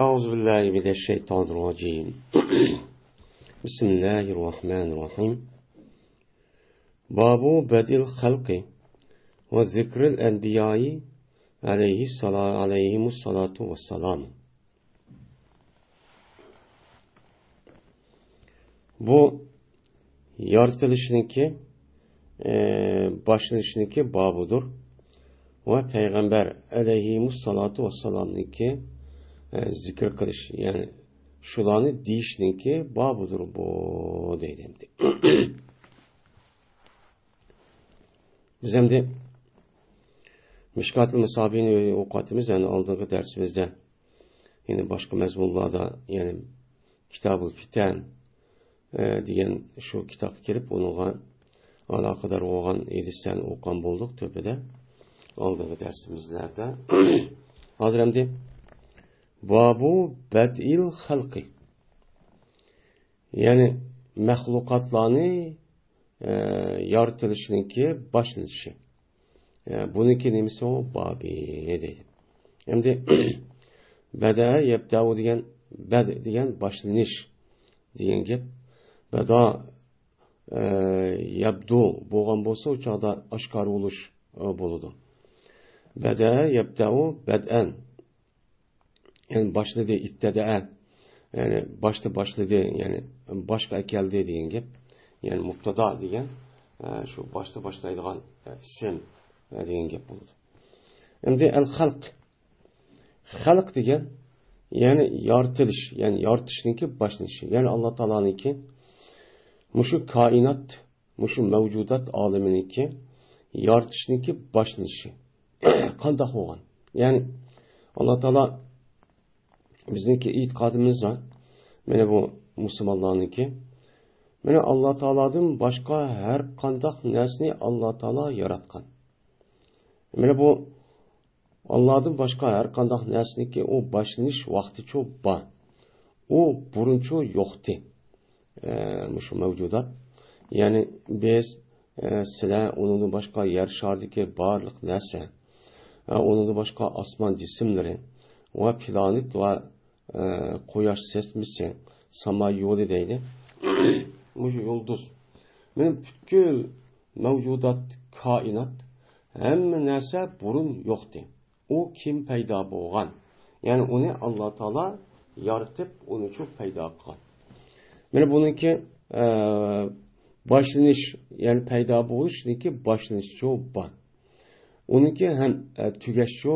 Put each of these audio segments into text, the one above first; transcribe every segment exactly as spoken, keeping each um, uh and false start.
أعوذ بالله من الشيطان الرجيم. بسم الله الرحمن الرحيم. باب بدء الخلق وذكر الأنبياء عليه الصلاة، عليهم الصلاة والسلام. بۇ يارىتىلىشنىڭكى، ئى، باشلىنىشنىڭكى بابىدۇر. ۋە پەيغەمبەر ئەلەيھىمۇسسالاتۇ ۋەسسالامنىڭكى، ئى، زىكىر قىلىش، يەنى شۇلارنى دېيىشنىڭكى بابىدۇر بۇ، دەيدۇ ئەمدى. بىز ئەمدى مىشكاتۇل مۇسابىنى ئوقۇۋاتىمىز، يەنى ئالدىنقى دەرسىمىزدە، يەنى باشقا مەزمۇنلاردا، يەنى كىتابۇل فىتەن، ئە، دېگەن شۇ كىتابقا كىرىپ، ئۇنىڭغا ئالاقىدار بولغان ھەدىسلەرنى ئوقۇغان بولدۇق تۆپىدە، ئالدىنقى دەرسىمىزلەردە. ھازىر ئەمدى بابۇ بەدئىل خەلقى، يەنى مەخلۇقاتلارنى، ئە، يارىتىلىشىنىڭكى باشلىنىشى. ئە، بۇنىڭكى نېمىسى ئۇ؟ بابى دەيدۇ. ئەمدى بەدە يەبدەئۇ دېگەن، بەد دېگەن باشلىنىش دېگەن گەپ. بەدا، ئە، يەبدۇ بولغان بولسا، ئۇ چاغدا ئاشكارا بولۇش، ئە، بولىدۇ. بەدە يەبدەئۇ بەدئەن. يەنى باشلىدى، ئىبتەدەئە. يەنى باشتا باشلىدى، يەنى باشقا ئەكەلدى دېگەن گەپ. يەنى مۇبتادا دېگەن، ئە، شۇ باشتا باشلايدىغان، ئە، ئىسىم، ئە، دېگەن گەپ بولىدۇ. ئەمدى ئەل خەلق. خەلق دېگەن، يەنى يارىتىلىش، يەنى يارىتىشنىڭكى باشلىنىشى. يەنى ئاللا تائالانىڭكى مۇشۇ كائىنات، مۇشۇ مەۋجۇدات ئالىمىنىڭكى يارىتىشنىڭكى باشلىنىشى قانداق بولغان؟ يەنى ئاللا تائالا بىزنىڭكى ئېتىقادىمىز بار. مانا بۇ مۇسۇلمانلارنىڭكى. مانا ئاللا تائالادىن باشقا ھەر قانداق نەرسىنى ئاللا تائالا ياراتقان. مانا بۇ ئاللادىن باشقا ھەر قانداق نەرسىنىڭكى ئۇ باشلىنىش ۋاقتىچۇ بار. ئۇ بۇرۇنچۇ يوقتى. ئە، مۇشۇ مەۋجۇدات. يەنى بىز، ئە، سىلەر، ئۇنىڭدىن باشقا يەر شارىدىكى بارلىق نەرسە، ئە، ئۇنىڭدىن باشقا ئاسمان جىسىملىرى ۋە پلانېت ۋە، ئە، قۇياش سىستېمىسى، ساما يولى دەيلى. مۇشۇ يۇلدۇز. مانا پۈتكۈل مەۋجۇدات، كائىنات، ھەممە نەرسە بۇرۇن يوقتى. ئۇ كىم پەيدا بولغان؟ يەنى ئۇنى ئاللا تائالا يارىتىپ، ئۇنى شۇ پەيدا قىلغان. مانا بۇنىڭكى، ئە، باشلىنىش، يەنى پەيدا بولۇشنىڭكى باشلىنىشى بار. ئۇنىڭكى ھەم، ئە، تۈگەشچۇ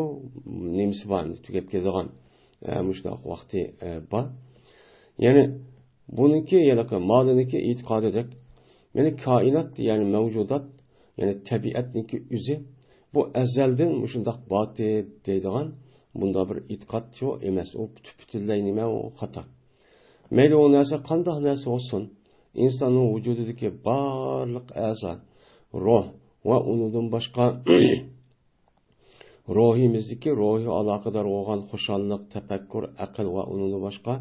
نېمىسى بار، تۈگەپ كېتىدىغان، ئە، مۇشۇنداق ۋاقتى، ئە، بار. يەنى بۇنىڭكى، يەنى مالىنىڭكى ئېتىقادىدەك، يەنى كائىنات، يەنى مەۋجۇدات، يەنى تەبىئەتنىڭكى ئۆزى، بۇ ئەزەلدىن مۇشۇنداق بارتى دەيدىغان بۇنداق بىر ئېتىقاد يوق ئەمەس. ئۇ پۈتۈ-، پۈتۈنلەي نېمە، ئۇ خاتا. مەيلى ئۇ نەرسە قانداق نەرسە بولسۇن، ئىنساننىڭ ۋۇجۇدىدىكى بارلىق ئەزا، روھ ۋە ئۇنىڭدىن باشقا روھىمىزدىكى روھىي ئالاقىدار بولغان خۇشاللىق، تەپەككۇر، ئەقىل ۋە ئۇنىڭدىن باشقا،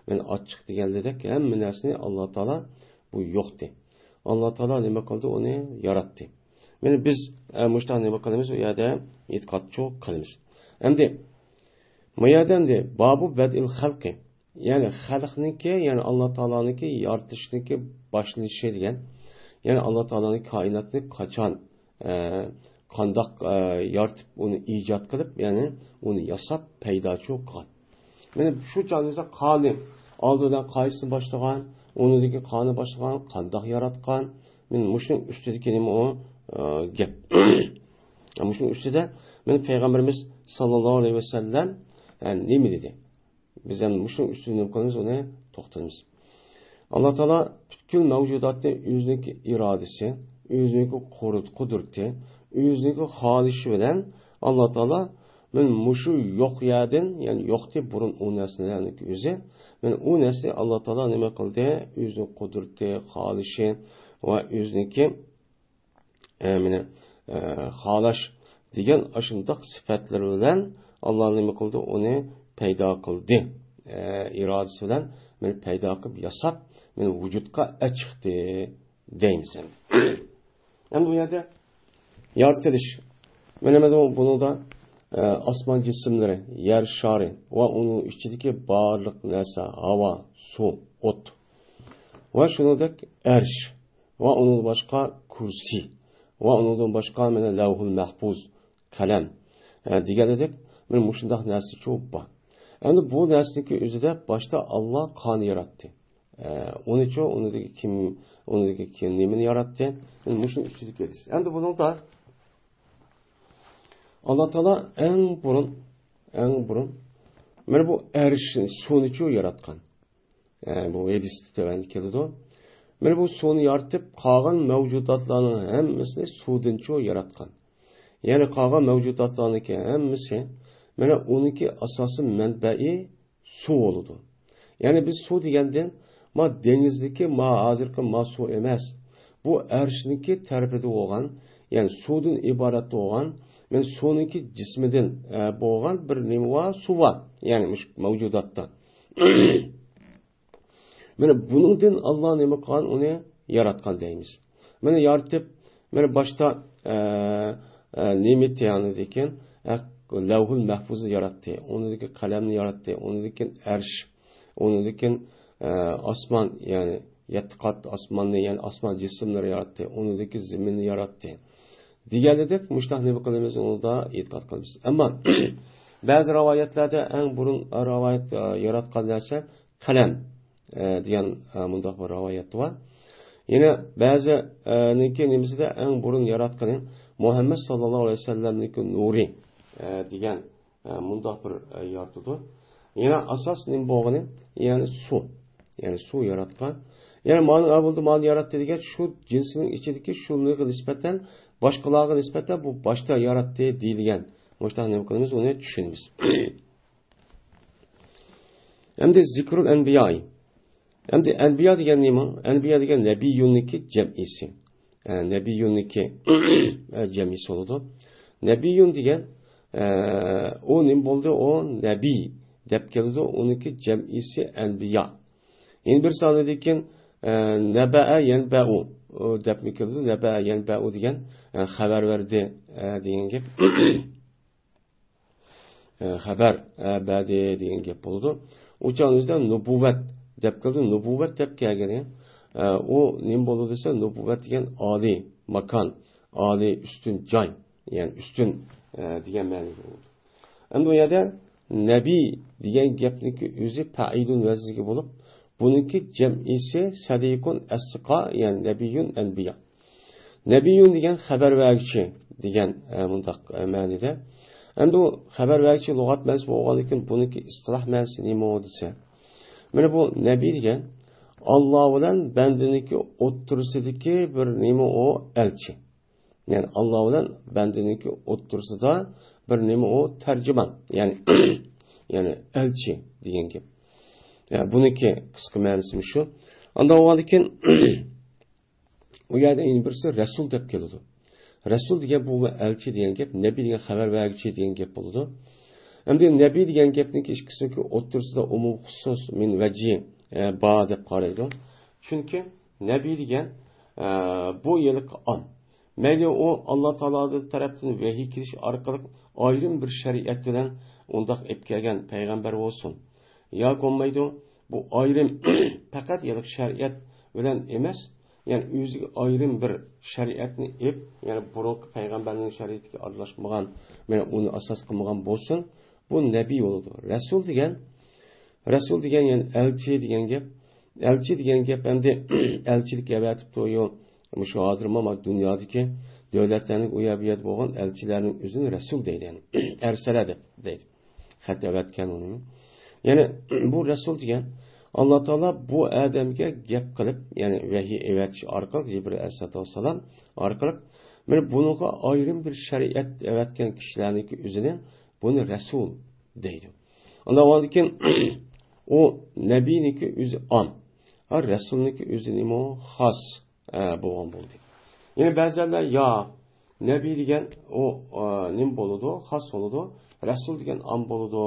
مەن ئاچچىق دېگەنلىدەك ھەممە نەرسىنى ئاللا تائالا بۇ يوقتى. ئاللا تائالا نېمە قىلدى؟ ئۇنى ياراتتى. مانا بىز، ئە، مۇشۇنداق نېمە قىلىمىز؟ ئۇ يەردە ئېتىقادچۇ قىلىمىز. ئەمدى، بۇ يەردە ئەمدى بابۇ بەدئىل خەلقى. يەنى خەلقنىڭكى، يەنى ئاللا تائالانىڭكى يارىتىشنىڭكى باشلىنىشى دېگەن. يەنى ئاللا تائالانىڭ كائىناتنى قاچان، ئە، قانداق، ئە، يارىتىپ، ئۇنى ئىجاد قىلىپ، يەنى ئۇنى ياساپ، پەيداچۇ قىلغان. مانا شۇ چاغدا قانى ئالدى بىلەن قايسىنى باشلىغان، ئۇنىڭدىن كېيىن قانى باشلىغان، قانداق ياراتقان؟ مانا مۇشۇنىڭ ئۈستىدىكى نېمە ئۇ، ئە، گەپ. مۇشۇنىڭ ئۈستىدە مانا پەيغەمبىرىمىز ساللاللاھۇ ئەلەيھى ۋەسەللەم، ئە، نېمە دېدى؟ بىز ئەمدى مۇشۇنىڭ ئۈستىدە نېمە قىلىمىز، ئۇنى توختىلىمىز. ئاللا تائالا پۈتكۈل مەۋجۇداتنى ئۆزىنىڭكى ئىرادىسى، ئۆزىنىڭكى قۇرۇت-، قۇدرىتى، ئۆزىنىڭكى خالىشى بىلەن ئاللا تائالا مەن مۇشۇ يوق يەردىن، يەنى يوقتى بۇرۇن ئۇ نەرسىلەرنىڭكى ئۆزى، مەن ئۇ نەرسىنى ئاللا تائالا نېمە قىلدى؟ ئۆزىنىڭ قۇدرىتى، خالىشى ۋە ئۆزىنىڭكى ئە، مېنى، ئە، خالاش دېگەن ئاشۇنداق سۈپەتلىرى بىلەن ئاللا نېمە قىلدى؟ ئۇنى پەيدا قىلدى. ئە، ئىرادىسى بىلەن مېنى پەيدا قىلىپ ياساپ، مېنى ۋۇجۇدقا ئەچىقتى دەيمىز ئەمدى. ئەمدى بۇ يەردە يارىتىلىش. مانا بۇنىڭدا ئە، ئاسمان جىسىملىرى، يەر شارى ۋە ئۇنىڭ ئىچىدىكى بارلىق نەرسە، ھاۋا، سۇ، ئوت ۋە شۇنىڭدەك ئەرش ۋە ئۇنىڭدىن باشقا كۇرسى ۋە ئۇنىڭدىن باشقا مانا لەۋھۇل مەھپۇز، قەلەم، ئە، دېگەندەك، مانا مۇشۇنداق نەرسىچۇ بار. ئەمدى بۇ نەرسىنىڭكى ئۆزىدە باشتا ئاللا قانى ياراتتى. ئە، ئۇنىچۇ، ئۇنىدىكى كىم، ئۇنىدىكى كىم نېمىنى ياراتتى؟ مانا مۇشۇنىڭ ئىچىدىكى ھەدىس. ئەمدى بۇنىڭدا ئاللا تائالا ئەڭ بۇرۇن، ئەڭ بۇرۇن، مانا بۇ ئەرشنى، سۇنىچۇ ياراتقان. ئە، بۇ ھەدىستە تۆۋەندە كېلىدۇ. مانا بۇ سۇنى يارىتىپ، قالغان مەۋجۇداتلارنىڭ ھەممىسىنى سۇدىنچۇ ياراتقان. يەنى قالغان مەۋجۇداتلارنىڭكى ھەممىسى، مانا ئۇنىڭكى ئاساسىي مەنبەئى سۇ بولىدۇ. يەنى بىز سۇ دېگەندىن، ما دېڭىزدىكى، ما ھازىرقى ما سۇ ئەمەس. بۇ ئەرشنىڭكى تەرىپىدە بولغان، يەنى سۇدىن ئىبارەت بولغان، يەنى سۇنىڭكى جىسمىدىن، ئە، بولغان بىر نېمە بار، سۇ بار. يەنى مۇشۇ مەۋجۇداتتا. مانا بۇنىڭدىن ئاللا نېمە قىلغان، ئۇنى ياراتقان دەيمىز. مانا يارىتىپ، مانا باشتا، ئە، ئە، نېمە ئېيتتى ئاندىن كېيىن، ئە، لەۋھۇل مەھفۇزنى ياراتتى، ئۇنىڭدىن كېيىن قەلەمنى ياراتتى، ئۇنىڭدىن كېيىن ئەرش، ئۇنىڭدىن كېيىن، ئە، ئاسمان، يەنى يەتتە قات ئاسماننى، يەنى ئاسمان جىسىملىرى ياراتتى، ئۇنىڭدىن كېيىن زېمىننى ياراتتى. دېگەندەك مۇشۇنداق نېمە قىلىمىز، ئۇنىڭدا ئېتىقاد قىلىمىز. ئەمما بەزى رىۋايەتلەردە ئەڭ بۇرۇن رىۋايەت، ئە، ياراتقان نەرسە قەلەم، ئە، دېگەن، ئە، مۇنداق بىر رىۋايەت بار. يەنە بەزى، ئە، نىڭكى نېمىسىدە ئەڭ بۇرۇن ياراتقىنى مۇھەممەد ساللاللاھۇ ئەلەيھى ۋەسەللەمنىڭكى نۇرى، ئە، دېگەن، ئە، مۇنداق بىر، ئە، يارىتىدۇ. يەنە ئاساس نېمە بولغىنى، يەنى سۇ. يەنى سۇ ياراتقان. يەنى مانا ئەۋۋەلدە مانا ياراتتى دېگەن شۇ جىنسنىڭ ئىچىدىكى شۇلارغا نىسبەتەن، باشقىلارغا نىسبەتەن بۇ باشتا ياراتتى دېيىلگەن. مۇشۇنداق نېمە قىلىمىز، ئۇنى چۈشىنىمىز. ئەمدى زىكرۇل ئەنبىيا. ئەمدى ئەنبىيا دېگەن نېمە؟ ئەنبىيا دېگەن نەبىيۇننىڭكى جەمئىسى. ئە، نەبىيۇننىڭكى، ئە، جەمئىسى بولىدۇ. نەبىيۇن دېگەن، ئە، ئۇ نېمە بولدى؟ ئۇ نەبىي دەپ كېلىدۇ. ئۇنىڭكى جەمئىسى ئەنبىيا. يەنە بىر سانىدىن كېيىن، ئە، نەبەئە يەنبەئۇ، ئۇ دەپمۇ كېلىدۇ. نەبەئە يەنبەئۇ دېگەن، ئە، خەۋەر بەردى، ئە، دېگەن گەپ. ئە، خەۋەر، ئە، بەردى دېگەن گەپ بولىدۇ. ئۇ چاغنىڭ ئۆزىدە نۇبۇۋۋەت دەپ كېلىدۇ. نۇبۇۋۋەت دەپ كەلگىنى، ئە، ئۇ نېمە بولىدۇ دېسە، نۇبۇۋۋەت دېگەن ئالىي ماكان، ئالىي ئۈستۈن جاي، يەنى ئۈستۈن، ئە، دېگەن مەنىدە بولىدۇ. ئەمدى ئۇ يەردە نەبىي دېگەن گەپنىڭكى ئۆزى پەئىلۇن ۋەزنىگە بولۇپ، بۇنىڭكى جەمئىسى سەدىقۇن ئەسدىقا، يەنى نەبىيۇن ئەنبىيا. نەبىيۇن دېگەن خەۋەر بەرگۈچى دېگەن، ئە، مۇنداق، ئە، مەنىدە. ئەمدى ئۇ خەۋەر بەرگۈچى لۇغەت مەنىسى بولغاندىن كېيىن بۇنىڭكى ئىستىلاھ مەنىسى نېمە دېسە، مانا بۇ نەبىي دېگەن ئاللا بىلەن بەندىنىڭكى ئوتتۇرىسىدىكى بىر نېمە ئۇ ئەلچى. يەنى ئاللا بىلەن بەندىنىڭكى ئوتتۇرىسىدا بىر نېمە ئۇ تەرجىمان. يەنى، يەنى ئەلچى دېگەن گەپ. يەنى بۇنىڭكى قىسقا مەنىسى شۇ. ئانداق بولغاندىن كېيىن ئۇ يەردە يەنە بىرسى رەسۇل دەپ كېلىدۇ. رەسۇل دېگەن بۇ ئەلچى دېگەن گەپ، نەبىي دېگەن خەۋەر بەرگۈچى دېگەن گەپ بولىدۇ. ئەمدى نەبىي دېگەن گەپنىڭكى ئىككىسىنىڭكى ئوتتۇرىسىدا ئومۇم خۇسۇس مىن ۋەجھى، ئە، بار دەپ قارايدۇ. چۈنكى نەبىي دېگەن، ئە، بۇ ھېلىقى ئام. مەيلى ئۇ ئاللا تائالا تەرەپتىن ۋەھىي كېلىش ئارقىلىق ئايرىم بىر شەرىئەت بىلەن ئۇنداق ئېلىپ كەلگەن پەيغەمبەر بولسۇن. ياكى بولمايدۇ، بۇ ئايرىم پەقەت ھېلىقى شەرىئەت بىلەن ئەمەس، يەنى ئۆزىگە ئايرىم بىر شەرىئەتنى ئېلىپ، يەنى بۇرۇنقى پەيغەمبەرنىڭ شەرىئىتىگە ئارىلاشمىغان، مانا ئۇنى ئاساس قىلمىغان بولسۇن، بۇ نەبىي بولىدۇ. رەسۇل دېگەن، رەسۇل دېگەن يەنى ئەلچى دېگەن گەپ. ئەلچى دېگەن گەپ ئەمدى ئەلچىلىك ئەۋەتىپتۇ، يو، مۇشۇ ھازىر ما دۇنيادىكى دۆلەتلەرنىڭ ئۇ يەر بۇ يەردە بولغان ئەلچىلەرنىڭ ئۆزىنى رەسۇل دەيدۇ، يەنى ئەرسەلە دەپ دەيدۇ. خەت ئەۋەتكەن ئۇنى. يەنى بۇ رەسۇل دېگەن ئاللا تائالا بۇ ئادەمگە گەپ قىلىپ، يەنى ۋەھىي ئەۋەتىش ئارقىلىق، جىبرىل ئەلەيھىسسالاتۇ ۋەسسالام ئارقىلىق، مانا بۇنىڭغا ئايرىم بىر شەرىئەت ئەۋەتكەن كىشىلەرنىڭكى ئۆزىنى بۇنى رەسۇل دەيدۇ. ئاندىن كېيىن ئۇ نەبىينىڭكى ئۆزى ئام، ھە، رەسۇلنىڭكى ئۆزى نېمە؟ خاس، ئە، بولغان بولدى. يەنى بەزىلەر يا نەبىي دېگەن ئۇ، ئە، نېمە بولىدۇ؟ خاس بولىدۇ. رەسۇل دېگەن ئام بولىدۇ،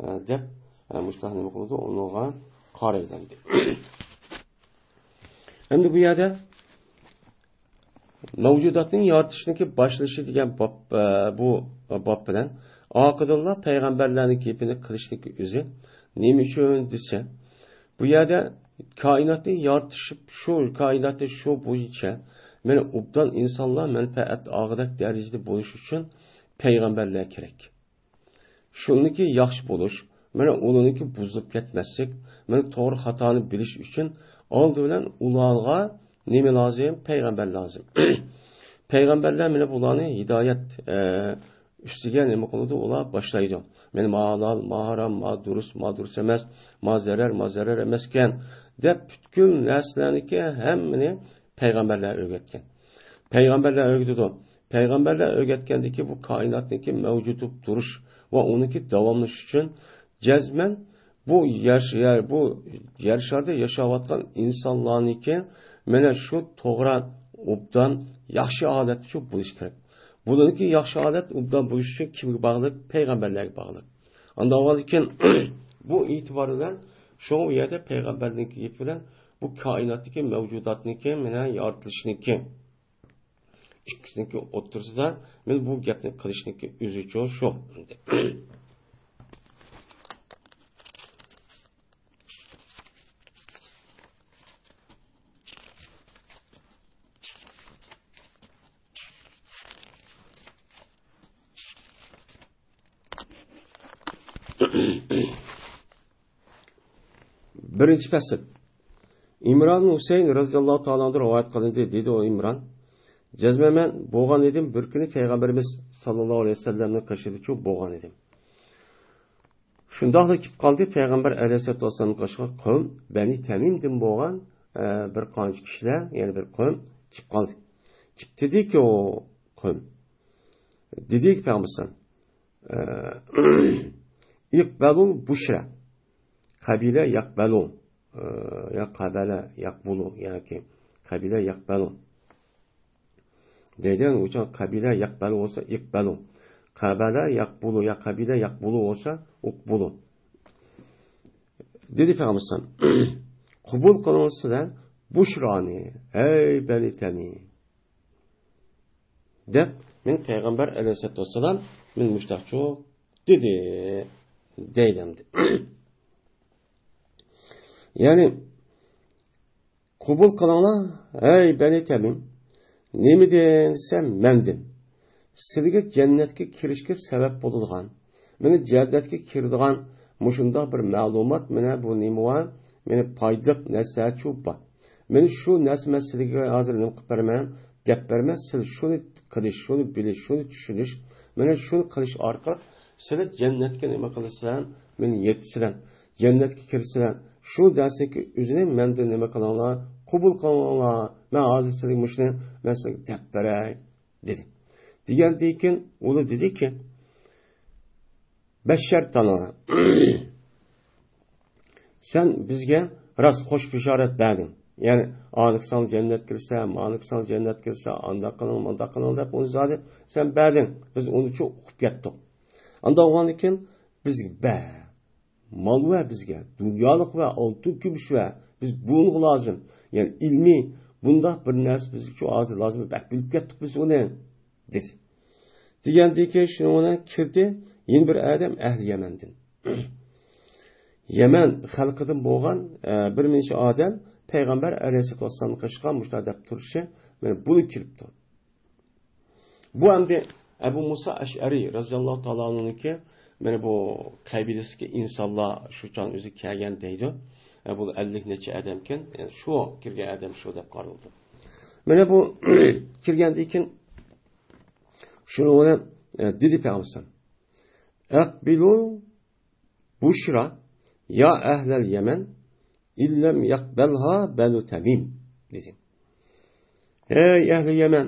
ئە، دەپ، ئە، مۇشۇنداق نېمە قىلىدۇ؟ ئۇنىڭغا قارايدۇ ئەمدى. ئەمدى بۇ يەردە مەۋجۇداتنىڭ يارىتىشنىڭكى باشلىنىشى دېگەن باب، ئە، بۇ باب بىلەن ئارقىدىنلا پەيغەمبەرلەرنىڭ گېپىنى قىلىشنىڭكى ئۆزى نېمە ئۈچۈن دېسە، بۇ يەردە كائىناتنى يارىتىشىپ، شۇ كائىناتنى شۇ بويىچە مانا ئوبدان ئىنسانلار مەنپەئەت ئالغۇدەك دەرىجىدە بولۇش ئۈچۈن پەيغەمبەرلەر كېرەك. شۇنىڭكى ياخشى بولۇش، مانا ئۇنىڭكى بۇزۇلۇپ كەتمەسلىك، مانا توغرا خاتانى بىلىش ئۈچۈن ئالدى بىلەن ئۇلارغا نېمە لازىم؟ پەيغەمبەر لازىم. پەيغەمبەرلەر مانا بۇلارنى ھىدايەت، ئە، ئۈستىگە نېمە قىلىدۇ؟ ئۇلار باشلايدۇ. مانا ما ھالال، ما ھارام، ما دۇرۇس، ما دۇرۇس ئەمەس، ما زەرەر، ما زەرەر ئەمەسكەن، دەپ پۈتكۈل نەرسىلەرنىكى ھەممىنى پەيغەمبەرلەر ئۆگەتكەن. پەيغەمبەرلەر ئۆگىتىدۇ. پەيغەمبەرلەر ئۆگەتكەندىكى بۇ كائىناتنىڭكى مەۋجۇت بولۇپ تۇرۇش ۋە ئۇنىڭكى داۋاملىشىشى ئۈچۈن جەزمەن بۇ يەر، يەر، بۇ يەر شارىدا ياشاۋاتقان ئىنسانلارنىڭكى مانا شۇ توغرا، ئوبدان، ياخشى ھالەتتە شۇ بولۇشى كېرەك. بۇنىڭكى ياخشى ھالەت، ئوبدان بولۇش ئۈچۈن كىمگە باغلىق؟ پەيغەمبەرلەرگە باغلىق. ئانداق بولغاندىكىن بۇ ئېتىبار بىلەن شۇ يەردە پەيغەمبەرنىڭكى گېپى بىلەن بۇ كائىناتتىكى مەۋجۇداتنىڭكى مانا يارىتىلىشنىڭكى ئىككىسىنىڭكى ئوتتۇرىسىدا مەن بۇ گەپنى قىلىشنىڭكى ئۆزىچۇ شۇ. بىرىنچى پەسىل. ئىمران ھۈسەيىن رەزىياللاھۇ تائالا ئەنھۇدىن رىۋايەت قىلىندى، دېدى ئۇ ئىمران، جەزمەن مەن بولغان ئىدىم، بىر كۈنى پەيغەمبىرىمىز ساللاللاھۇ ئەلەيھى ۋەسەللەمنىڭ قېشىدىچۇ بولغان ئىدىم. شۇنداقلا كېلىپ قالدى، پەيغەمبەر ئەلەيھىسسالاتۇ ۋەسسالامنىڭ قېشىغا قەۋم بەنى تەمىمدىن بولغان، ئە، بىر قانچە كىشىلەر، يەنى بىر قەۋم كېلىپ قالدى. كېلىپ دېدىكى ئۇ قەۋم، دېدىكى پەيغەمبەر، ئە، ئىقبەلۇل بۇشرا. قەبىلە يەقبەلۇ، ئە، يا قەبەلە يەقبۇلۇ ياكى قەبىلە يەقبەلۇ دەيدىغان ئۇچۇن قەبىلە يەقبەلۇ بولسا ئىقبەلۇ، قەبەلە يەقبۇلۇ يا قەبىلە يەقبۇلۇ بولسا ئۇقبۇلۇ. دېدى پەيغەمبەر، قوبۇل قىلىڭ سىلەر بۇشرانى، ئەي بەنى تەمىم. دەپ، مەن پەيغەمبەر ئەلەيھىسسالاتۇ ۋەسسالام، مەن مۇشتاقچۇ دېدى، دەيدۇ ئەمدى. يەنى، قوبۇل قىلىڭلار، ھەي بەنى تەمىم، نېمىدىن دېسە مەندىن. سىلىگە جەننەتكە كىرىشكە سەۋەب بولىدىغان، مېنى جەننەتكە كىرىدىغان مۇشۇنداق بىر مەلۇمات، مانا بۇ نېمە بار، مېنى پايدىلىق نەرسەچۇ بار. مېنى شۇ نەرسە مەن سىلىگە ھازىر نېمە قىلىپ بېرىمەن، دەپ بېرىمەن، سىل شۇنى قىلىش، شۇنى بىلىش، شۇنى چۈشىنىش، مانا شۇنى قىلىش ئارقىلىق سىلى جەننەتكە نېمە قىلىسىلەر، مېنى يېتىسىلەر، جەننەتكە كىرىسىلەر. شۇ دەرسنىڭكى ئۆزىنى مەندىن نېمە قىلىڭلار، قوبۇل قىلىڭلار. مەن ھازىر سىلىگە مۇشۇنى، مەن سىلىگە دەپ بېرەي، دېدى. دېگەندىن كېيىن ئۇلار دېدىكى، بەشەرتانا، سەن بىزگە راست خوش بېشارەت بەردىڭ. يەنى، ئانىكى ساڭا جەننەت كىرسە، مانىكى ساڭا جەننەت كىرسە، ئانداق قىلىڭ، مانداق قىلىڭ دەپ ئۇنى زادى سەن بەردىڭ. بىز ئۇنىچۇ ئۇقۇپ كەتتۇق. ئانداق بولغاندىن كېيىن بىزگە بەر. مال ۋە بىزگە، دۇنيالىق ۋە ئالتۇن كۈمۈش ۋە بىز بۇنىڭغا لازىم. يەنى ئىلمىي بۇنداق بىر نەرسە بىزگىچۇ ھازىر لازىم، بەك بىلىپ كەتتۇق بىز ئۇنى، دېدى. دېگەندىن كېيىن شۇنىڭ بىلەن كىردى يەنە بىر ئادەم ئەھلى يەمەندىن. يەمەن خەلقىدىن بولغان، ئە، بىر نەچچە ئادەم پەيغەمبەر ئەلەيھىسسالاتۇ ۋەسسالامنىڭ قېشىغا مۇشۇنداق دەپ تۇرۇشى، مانا بۇنى كېلىپتۇ. بۇ ئەمدى ئەبۇ مۇسا ئەشئەرى رەزىياللاھۇ تائالا ئەنھۇنىڭكى، مانا بۇ قەبىلىسىدىكى ئىنسانلار شۇ چاغ ئۆزى كەلگەن دەيدۇ. ئە، بۇ ئەللىك نەچچە ئادەمكەن، ئە، شۇ كىرگەن ئادەم شۇ دەپ قارىلىدۇ. مانا بۇ كىرگەندىن كېيىن شۇنىڭ بىلەن، ئە، دېدى پەيغەمبەر، ئەقبىلۇل بۇشرا يا ئەھلەل يەمەن ئىللەم يەقبەلھا بەنۇ تەمىم، دېدى. ھەي ئەھلى يەمەن،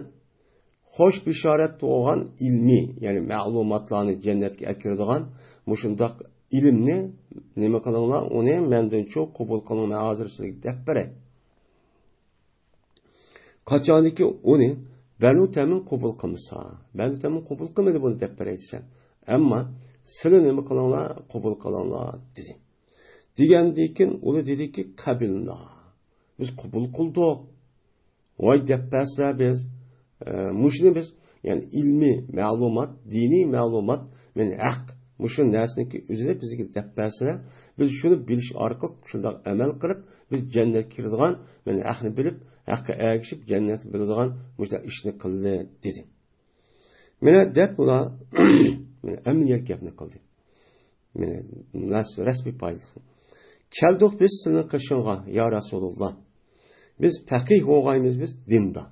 خوش بېشارەت تۇغغان ئىلمىي، يەنى مەلۇماتلارنى جەننەتكە ئەكىرىدىغان مۇشۇنداق ئىلىمنى نېمە قىلىڭلار، ئۇنى مەندىنچۇ قوبۇل قىلىڭ، مەن ھازىر سىلەرگە دەپ بېرەي. قاچانكى ئۇنى بەنۇ تەمىم قوبۇل قىلمىسا، بەنۇ تەمىم قوبۇل قىلمىدى بۇنى دەپ بېرەي دېسە، ئەمما سىلى نېمە قىلىڭلار، قوبۇل قىلىڭلار، دېدى. دېگەندىن كېيىن ئۇلار دېدىكى، قەبىلنا، بىز قوبۇل قىلدۇق. ۋاي دەپ بەرسىلە بىز، ئە، مۇشۇنى بىز، يەنى ئىلمىي مەلۇمات، دىنىي مەلۇمات، مەن ھەق، مۇشۇ نەرسىنىڭكى ئۆزىنى بىزگە دەپ بەرسىلەر، بىز شۇنى بىلىش ئارقىلىق شۇنداق ئەمەل قىلىپ، بىز جەننەتكە كىرىدىغان، مەن ھەقنى بىلىپ، ھەققە ئەگىشىپ جەننەتكە بېرىدىغان مۇشۇنداق ئىشنى قىلدى، دېدى. مانا دەپ ئۇلار مانا ئەمەلىيەت گەپنى قىلدى. مانا نەس-، رەسمىي پايدىلىق. كەلدۇق بىز سېنىڭ قېشىڭغا، يا رەسۇلاللا. بىز پەقىھ بولغايمىز بىز دىندا.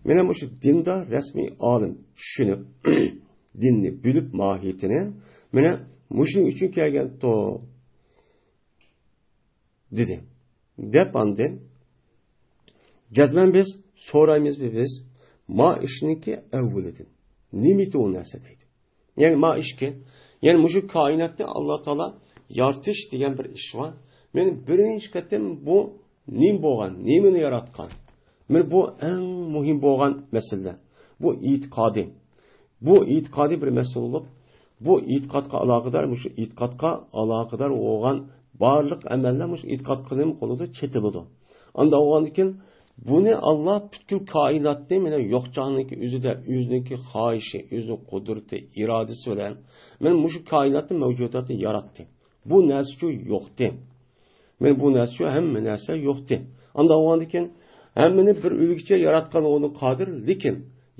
مانا مۇشۇ دىندا رەسمىي ئالىم چۈشىنىپ، دىننى بىلىپ ماھىيىتىنى، مانا مۇشۇنىڭ ئۈچۈن كەلگەنتۇق، دېدى. دەپ ئاندىن، جەزمەن بىز سورايمىز بىز ما ئىشنىڭكى ئەۋۋىلىدىن. نېمىتى ئۇ نەرسە دەيدۇ. يەنى ما ئىشكى، يەنى مۇشۇ كائىناتنى ئاللا تائالا يارىتىش دېگەن بىر ئىش بار. مەن بىرىنچى قېتىم بۇ نېمە بولغان، نېمىنى ياراتقان؟ مانا بۇ ئەڭ مۇھىم بولغان مەسىلە. بۇ ئېتىقادى. بۇ ئېتىقادىي بىر مەسىلە بولۇپ، بۇ ئېتىقادقا ئالاقىدار، مۇشۇ ئېتىقادقا ئالاقىدار بولغان بارلىق ئەمەللەر مۇشۇ ئېتىقادقا نېمە قىلىدۇ؟ چېتىلىدۇ. ئاندىن بولغاندىن كېيىن بۇنى ئاللا پۈتكۈل كائىناتنى مانا يوقچاننىڭكى ئۆزىدە، ئۆزىنىڭكى خاھىشى، ئۆزىنىڭ قۇدرىتى، ئىرادىسى بىلەن مانا مۇشۇ كائىناتنى، مەۋجۇداتنى ياراتتى. بۇ نەرسىچۇ يوقتى. مانا بۇ نەرسىچۇ ھەممە نەرسە يوقتى. ئاندىن بولغاندىن كېيىن ھەممىنى بىر ئۆلگۈچە ياراتقان ئۇنىڭ قادىر، لېكىن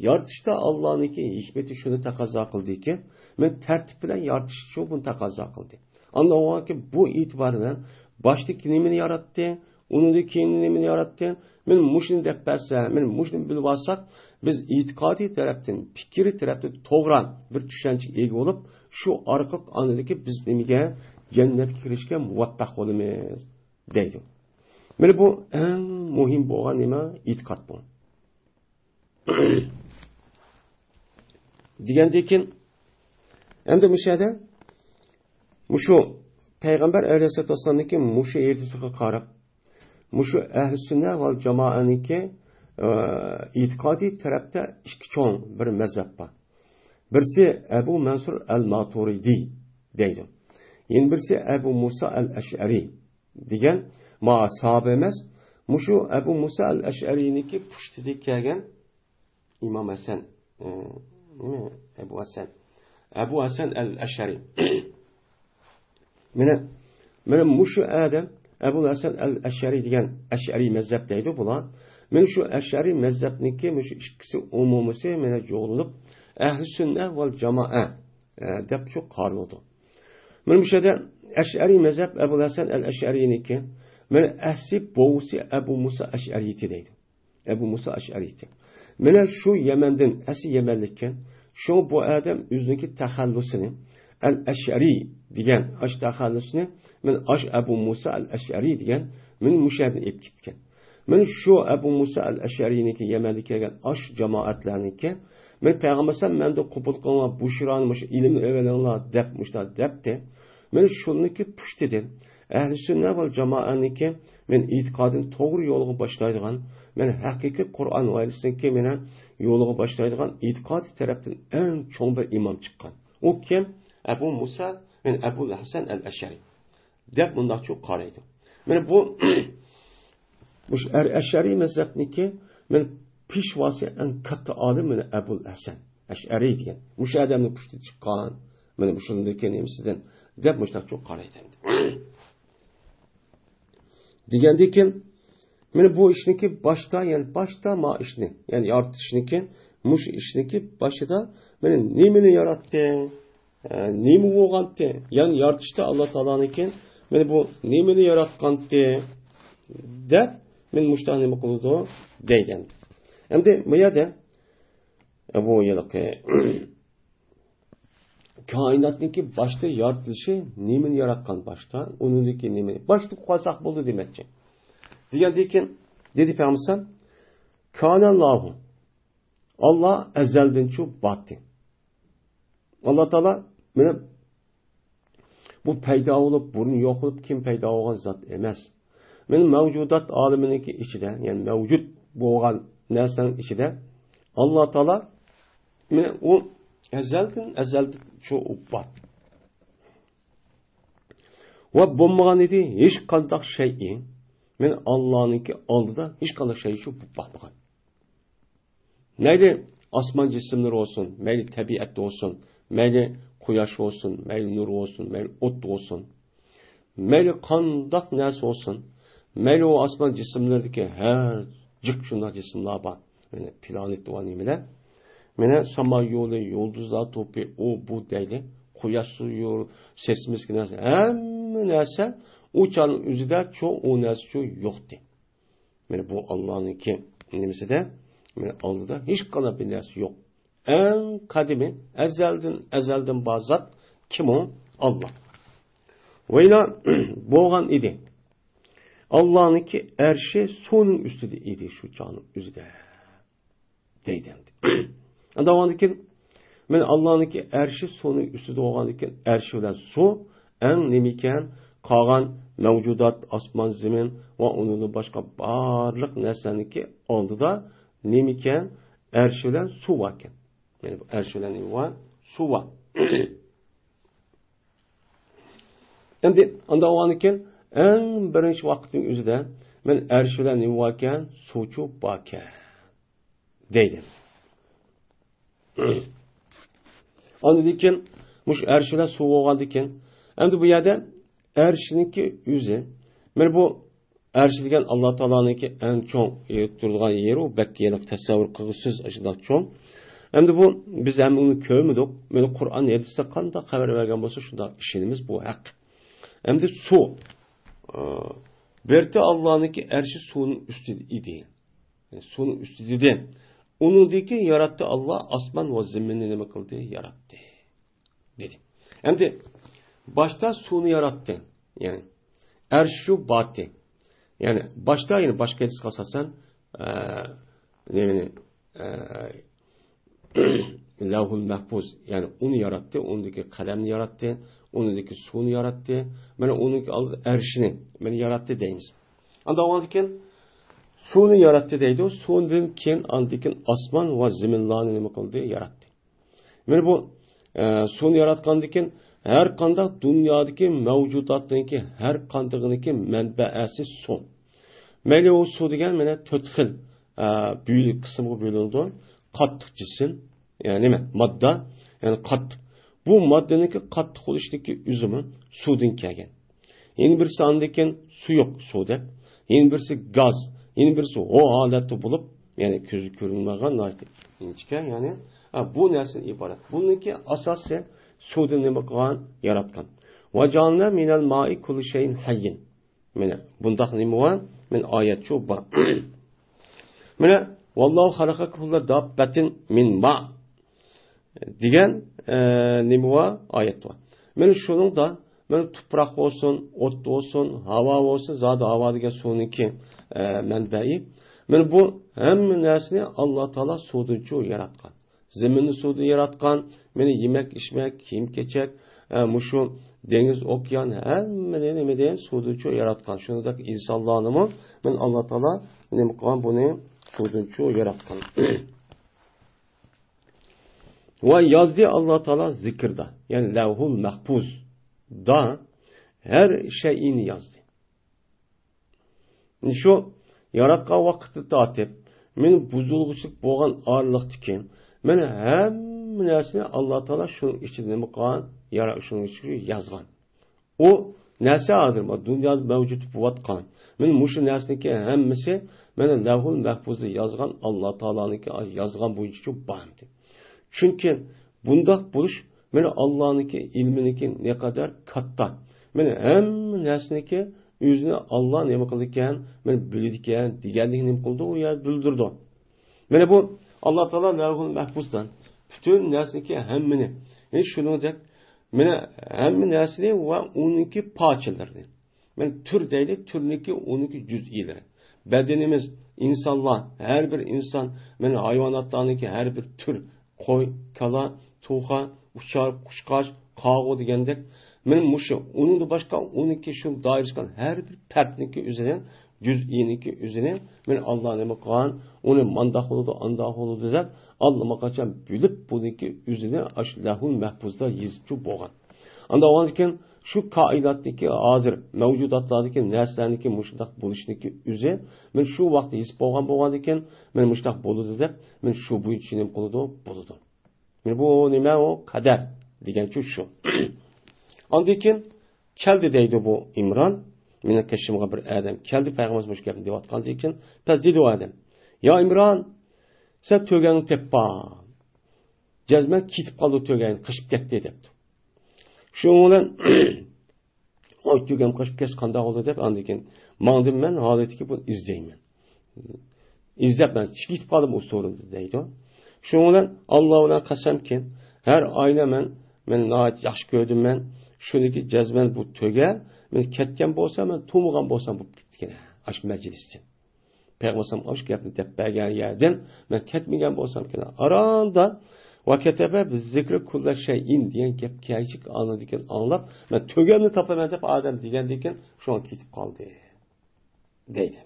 يارىتىشتا ئاللانىڭكى ھېكمىتى شۇنى تەقەززا قىلدىكى، مانا تەرتىپ بىلەن يارىتىشچۇ بۇنى تەقەززا قىلدى. ئاندىن بولغاندىن كېيىن بۇ ئېتىبار بىلەن باشتىكى نېمىنى ياراتتى؟ ئۇنىڭدىن كېيىن نېمىنى ياراتتى؟ مانا مۇشۇنى دەپ بەرسە، مانا مۇشۇنى بىلىپ ئالساق، بىز ئېتىقادىي تەرەپتىن، پىكرىي تەرەپتىن توغرا بىر چۈشەنچىگە ئىگە بولۇپ، شۇ ئارقىلىق ئاندىن بىز نېمىگە؟ جەننەتكە كىرىشكە مۇۋەپپەق بولىمىز، دەيدۇ. مانا بۇ ئەڭ مۇھىم بولغان نېمە؟ ئېتىقاد بۇ. دېگەندىن كېيىن، ئەمدى مۇشۇ يەردە مۇشۇ پەيغەمبەر ئەلەيھىسسالاتۇ ۋەسسالامنىڭكى مۇشۇ ھەدىسىگە قاراپ، مۇشۇ ئەھلى سۈننە ۋەل جامائەنىڭكى، ئە، ئېتىقادىي تەرەپتە ئىككى چوڭ بىر مەزھەپ بار. بىرسى ئەبۇ مەنسۇر ئەل ماتۇرىدى دەيدۇ. يەنە بىرسى ئەبۇ مۇسا ئەل ئەشئەرى دېگەن، ما ساھابە ئەمەس، مۇشۇ ئەبۇ مۇسا ئەل ئەشئەرىنىڭكى پۇشتىدىن كەلگەن ئىمام ھەسەن، ئە، نېمە؟ ئەبۇ ھەسەن. ئەبۇ ھەسەن ئەل ئەشئەرى. مانا، مانا مۇشۇ ئادەم ئەبۇ ھەسەن ئەل ئەشئەرى دېگەن ئەشئەرى مەزھەپ دەيدۇ بۇلار. مانا شۇ ئەشئەرى مەزھەپنىڭكى مۇشۇ ئىككىسى ئومۇمىسى مانا جۇغلىنىپ، ئەھلى سۈننە ۋەل جامائە، ئە، دەپ شۇ قارىلىدۇ. مانا مۇشۇ يەردە ئەشئەرى مەزھەپ ئەبۇل ھەسەن ئەل ئەشئەرىنىڭكى، مانا ئەسلى بوۋىسى ئەبۇ مۇسا ئەشئەرىيتى دەيدۇ. ئەبۇ مۇسا ئەشئەرىيتى. مانا شۇ يەمەندىن، ئەسلى يەمەنلىككەن. شۇ بۇ ئادەم ئۆزىنىڭكى تەخەللۇسىنى، ئەل ئەشئەرى دېگەن ئاش تەخەللۇسىنى، مانا ئاش ئەبۇ مۇسا ئەل ئەشئەرى دېگەن، مانا مۇشۇ يەردىن ئېلىپ كەتكەن. مانا شۇ ئەبۇ مۇسا ئەل ئەشئەرىنىڭكى يەمەندىن كەلگەن ئاش جامائەتلەرنىڭكى، مانا پەيغەمبەر ئەلەيھىسسالام مەندىن قوبۇل قىلىڭلار، بۇشرانى مۇشۇ ئىلىمنى ئۆگىنىڭلار دەپ مۇشۇنداق دەپتى. مانا شۇنىڭكى پۇشتىدىن ئەھلى سۈننە ۋەل جامائەنىڭكى مەن ئېتىقادىنى توغرا يولغا باشلايدىغان، مەن ھەقىقىي قۇرئان ۋە ھەدىسنىڭكى مەن يولىغا باشلايدىغان ئېتىقادىي تەرەپتىن ئەڭ چوڭ بىر ئىمام چىققان. ئۇ كىم؟ ئەبۇ مۇسا، مەن ئەبۇل ھەسەن ئەل ئەشئەرى دەپ مۇنداقچۇ قارايدۇ. مانا بۇ، مۇشۇ ئەر-، ئەشئەرىي مەزھەپنىڭكى مانا پېشۋاسى ئەڭ كاتتا ئالىم مانا ئەبۇل ھەسەن ئەشئەرىي دېگەن. مۇشۇ ئادەمنىڭ پۇشتىدىن چىققان، مانا مۇشۇنىڭدىكى نېمىسىدىن دەپ مۇشۇنداقچۇ قارايدۇ ئەمدى. دېگەندىن كېيىن، مانا بۇ ئىشنىكى باشتا، يەنى باشتا ما ئىشنى، يەنى يارىتىشنىكى، مۇشۇ ئىشنىكى باشىدا مانا نېمىنى ياراتتى؟ ئە، نېمە بولغانتى؟ يەنى يارىتىشتا ئاللا تائالانىڭكى مانا بۇ نېمىنى ياراتقانتى؟ دەپ، مانا مۇشۇنداق نېمە قىلىدۇ؟ دەيدۇ ئەمدى. ئەمدى بۇ يەردە، ئە، بۇ ھېلىقى كائىناتنىڭكى باشتا يارىتىلىشى، نېمىنى ياراتقان باشتا، ئۇنىڭدىكى نېمە؟ باشتا قالساق بولدى دېمەكچى. دېگەندىن كېيىن دېدى پەيغەمبەر، كانەللاھۇ، ئاللا ئەزەلدىنچۇ باتتى. ئاللا تائالا مانا بۇ پەيدا بولۇپ، بۇرۇن يوق بولۇپ، كېيىن پەيدا بولغان زات ئەمەس. مانا مەۋجۇدات ئالىمىنىڭكى ئىچىدە، يەنى مەۋجۇت بولغان نەرسىنىڭ ئىچىدە ئاللا تائالا، مانا ئۇ ئەزەلدىن، ئەزەلدىن شۇ بار. ۋە بولمىغان ئىدى ھېچقانداق شەيئى. مانا ئاللانىڭكى ئالدىدا ھېچقانداق شەيئى شۇ بولۇپ باقمىغان. مەيلى ئاسمان جىسىملىرى بولسۇن، مەيلى تەبىئەتتە بولسۇن، مەيلى قۇياش بولسۇن، مەيلى نۇر بولسۇن، مەيلى ئوت بولسۇن، مەيلى قانداق نەرسە بولسۇن، مەيلى ئۇ ئاسمان جىسىملىرىدىكى ھەر جىق شۇنداق جىسىملار بار. مانا پلانېت ۋە نېمىلەر. مانا ساما يولى، يۇلدۇزلار توپى، ئۇ بۇ دەيلى. قۇياش، سۇ، يۇر-، سېسمىسك نەرسە، ھەممە نەرسە ئۇ چاغنىڭ ئۆزىدە چۇ، ئۇ نەرسە چۇ يوقتى. مانا بۇ ئاللانىڭكى نېمىسىدە، مانا ئالدىدا ھېچقانداق بىر نەرسە يوق. ئەڭ قەدىمىي، ئەزەلدىن، ئەزەلدىن بار زات كىم ئۇ؟ ئاللا. ۋەيلا بولغان ئىدى. ئاللانىڭكى ئەرشى سۇنىڭ ئۈستىدە ئىدى شۇ چاغنىڭ ئۆزىدە. دەيدۇ ئەمدى. ئەمدى ئاندىن كېيىن، مانا ئاللانىڭكى ئەرشى سۇنىڭ ئۈستىدە بولغاندىن كېيىن، ئەرشى بىلەن سۇ ئەڭ نېمە ئىكەن، قالغان مەۋجۇدات، ئاسمان، زېمىن ۋە ئۇنىڭدىن باشقا بارلىق نەرسىلەرنىڭكى ئالدىدا نېمە ئىكەن، ئەرشى بىلەن سۇ بار ئىكەن. يەنى بۇ ئەرشى بىلەن نېمە بار؟ سۇ بار. ئەمدى ئانداق بولغاندىن كېيىن، ئەڭ بىرىنچى ۋاقىتنىڭ ئۆزىدە مەن ئەرشى بىلەن نېمە باركەن؟ سۇچۇ باركەن. دەيدۇ. ئاندىن كېيىن مۇشۇ ئەرش بىلەن سۇ بولغاندىن كېيىن، ئەمدى بۇ يەردە ئەرشنىڭكى ئۆزى، مانا بۇ ئەرش دېگەن ئاللا تائالانىڭكى ئەڭ چوڭ، ئە، تۇرىدىغان يېرى، ئۇ بەك يېنىك تەسەۋۋۇر قىلغۇسىز ئاشۇنداق چوڭ. ئەمدى بۇ بىز ھەم ئۇنى كۆرمىدۇق، مانا قۇرئان ھەدىستە قانداق خەۋەر بەرگەن بولسا شۇنداق ئىشىنىمىز، بۇ ھەق. ئەمدى سۇ، ئە، بىرتى ئاللانىڭكى ئەرشى سۇنىڭ ئۈستىدە ئىدى. سۇنىڭ ئۈستىدە دېدى. ئۇنىڭدىن كېيىن ياراتتى ئاللا، ئاسمان ۋە زېمىننى نېمە قىلدى؟ ياراتتى. دېدى. ئەمدى باشتا سۇنى ياراتتى. يەنى ئەرش شۇ بارتى. يەنى باشتا، يەنى باشقا ھەدىسكە ئاساسەن، ئە، نېمىنى، ئە، لەۋھۇل مەھپۇز، يەنى ئۇنى ياراتتى، ئۇنىڭدىكى قەلەمنى ياراتتى، ئۇنىڭدىكى سۇنى ياراتتى، مانا ئۇنىڭكى ئالدىدا ئەرشنى، مانا ياراتتى دەيمىز. ئاندىن كېيىن سۇنى ياراتتى دەيدۇ، سۇدىن كېيىن ئاندىن كېيىن ئاسمان ۋە زېمىنلارنى نېمە قىلدى؟ ياراتتى. مانا بۇ، ئە، سۇنى ياراتقاندىن كېيىن ھەر قانداق دۇنيادىكى مەۋجۇداتنىڭكى ھەر قاندىقىنىڭكى مەنبەسى سۇ. مەيلى ئۇ سۇ دېگەن مانا تۆت خىل، ئە، بۆل-، قىسىمغا بۆلۈنىدۇ. قاتتىق جىسىم، يەنى نېمە؟ ماددا، يەنى قاتتىق. بۇ ماددىنىڭكى قاتتىق بولۇشىدىكى ئۆزىمۇ سۇدىن كەلگەن. يەنە بىرسى ئاندىن كېيىن سۇيۇق، سۇدەك. يەنە بىرسى گاز، يەنە بىرسى ھو ھالەتتە بولۇپ، يەنى كۆزگە كۆرۈنمەيدىغان ناھايىتى ئىنچىكە، يەنى، ھە، بۇ نەرسىدىن ئىبارەت. بۇنىڭكى ئاساسى سۇدىن نېمە قىلغان؟ ياراتقان. ۋە جەئەلنا مىنەل مائى كۇللى شەيئىن ھەييىن. مانا بۇنداق نېمە بار؟ مانا ئايەت شۇ بار. مانا، ۋاللاھۇ خەلەقە كۇللە داببەتىن مىن ما دېگەن، ئە، نېمە بار؟ ئايەت بار. مانا شۇنىڭدا، مانا تۇپراق بولسۇن، ئوت بولسۇن، ھاۋا بولسۇن، زادى ھاۋا دېگەن سۇنىڭكى، ئە، مەنبەئى. مانا بۇ ھەممە نەرسىنى ئاللا تائالا سۇدىنچۇ ياراتقان. زېمىننى سۇدىن ياراتقان، مانا يېمەك، ئىچمەك، كىيىم-كېچەك، ئە، مۇشۇ دېڭىز، ئوكيان، ھەممىنى نېمىدىن؟ سۇدىنچۇ ياراتقان. شۇنىڭدەك ئىنسانلارنىمۇ مانا ئاللا تائالا نېمە قىلغان؟ بۇنى سۇدىنچۇ ياراتقان. ۋە يازدى ئاللا تائالا زىكىردا، يەنى لەۋھۇل مەھپۇزدا ھەر شەيئىنى يازدى. شۇ ياراتقان ۋاقىتتا تارتىپ، مانا بۇزۇلغۇچىلىق بولغان ئارىلىقتىكى، مانا ھەممە نەرسىنى ئاللا تائالا شۇنىڭ ئىچىدە نېمە قىلغان؟ يارا-، شۇنىڭ ئىچىدە يازغان. ئۇ نەرسە ھازىر بار، دۇنيادا مەۋجۇت بولۇۋاتقان. مانا مۇشۇ نەرسىنىڭكى ھەممىسى مانا لەۋھۇل مەھپۇزدا يازغان، ئاللا تائالانىڭكى يازغان بويىچە بار ئىدى. چۈنكى بۇنداق بولۇش مانا ئاللانىڭكى ئىلمىنىڭكى نەقەدەر كاتتا. مانا ھەممە نەرسىنىڭكى ئۆزىنى ئاللا نېمە قىلىدىكەن، مانا بىلىدىكەن دېگەنلىكنى نېمە قىلىدۇ؟ ئۇ يەردە بىلدۈرىدۇ. مانا بۇ ئاللا تائالا لەۋھۇل مەھپۇزدىن پۈتۈن نەرسىنىڭكى ھەممىنى، يەنى شۇنىڭدەك مانا ھەممە نەرسىنى ۋە ئۇنىڭكى پارچىلىرىنى، مانا تۈر دەيلى، تۈرنىڭكى ئۇنىڭكى جۈزئىيلىرى. بەدىنىمىز، ئىنسانلار، ھەر بىر ئىنسان، مانا ھايۋاناتلارنىڭكى ھەر بىر تۈر، قوي، كالا، توخۇ، ئۇچار، قۇشقاچ، قارىغۇ دېگەندەك، مانا مۇشۇ، ئۇنىڭدىن باشقا ئۇنىڭكى شۇ دائىرىسى قالغان ھەر بىر پەردنىڭكى ئۆزىنى، جۈزئىينىڭكى ئۆزىنى، مانا ئاللا نېمە قىلغان، ئۇنى مانداق بولىدۇ، ئانداق بولىدۇ دەپ، ئاللىماقاچان بىلىپ، بۇنىڭكى ئۆزىنى ئاشۇ لەۋھۇل مەھپۇزدا يېزىپچۇ بولغان. ئاندىن كېيىن شۇ كائىناتتىكى ھازىر مەۋجۇداتلاردىكى نەرسىلەرنىڭكى مۇشۇنداق بولۇشىنىڭكى ئۆزى، مانا شۇ ۋاقىتتا ھېس بولغان بولغاندىكىن، مانا مۇشۇنداق بولىدۇ دەپ، مانا شۇ بويىچە نېمە قىلىدۇ؟ بولىدۇ. مانا بۇ نېمە ئۇ؟ قەدەر. دېگەنچۇ شۇ. ئاندىن كېيىن كەلدى دەيدۇ بۇ ئىمران. مېنىڭ قېشىمغا بىر ئادەم كەلدى، پەيغەمبەر مۇشۇ گەپنى دەۋاتقاندىن كېيىن، پەس دېدى ئۇ ئادەم، يا ئىمران، سەن تۆگەڭنى تېپىپ بار. جەزمەن كېتىپ قالدى تۆگەڭ، قېچىپ كەتتى دەپتۇ. شۇنىڭ بىلەن ئاي تۆگەم قېچىپ كەتسە قانداق بولىدۇ دەپ، ئاندىن كېيىن ماڭدىم مەن، ھالىتىكى بۇنى ئىزدەيمەن. ئىزدەپ مەن كېتىپ قالدىم ئۇ سورۇندا دەيدۇ. شۇنىڭ بىلەن ئاللا بىلەن قەسەمكى، ھەر ئاينى مەن، مەن ناھايىتى ياخشى كۆردۈم مەن. شۇنىڭكى جەزمەن بۇ تۆگە، مەن كەتكەن بولسام، مەن تۇرمىغان بولسام بولۇپ كېتىدىكەن ئاشۇ مەجلىستىن. پەيغەمبەر ئاشۇ گەپنى دەپ بەرگەن يەردىن مەن كەتمىگەن بولسامكىن، ئاراندا ۋە كەتەبە بىز زىكرى كۇللە شەيئىن دېگەن گەپ كەلگەچكە ئاندىن كېيىن ئاڭلاپ، مەن تۆگەمنى تاپىمەن دەپ ئادەم دېگەندىن كېيىن شۇڭا كېتىپ قالدى دەيدۇ.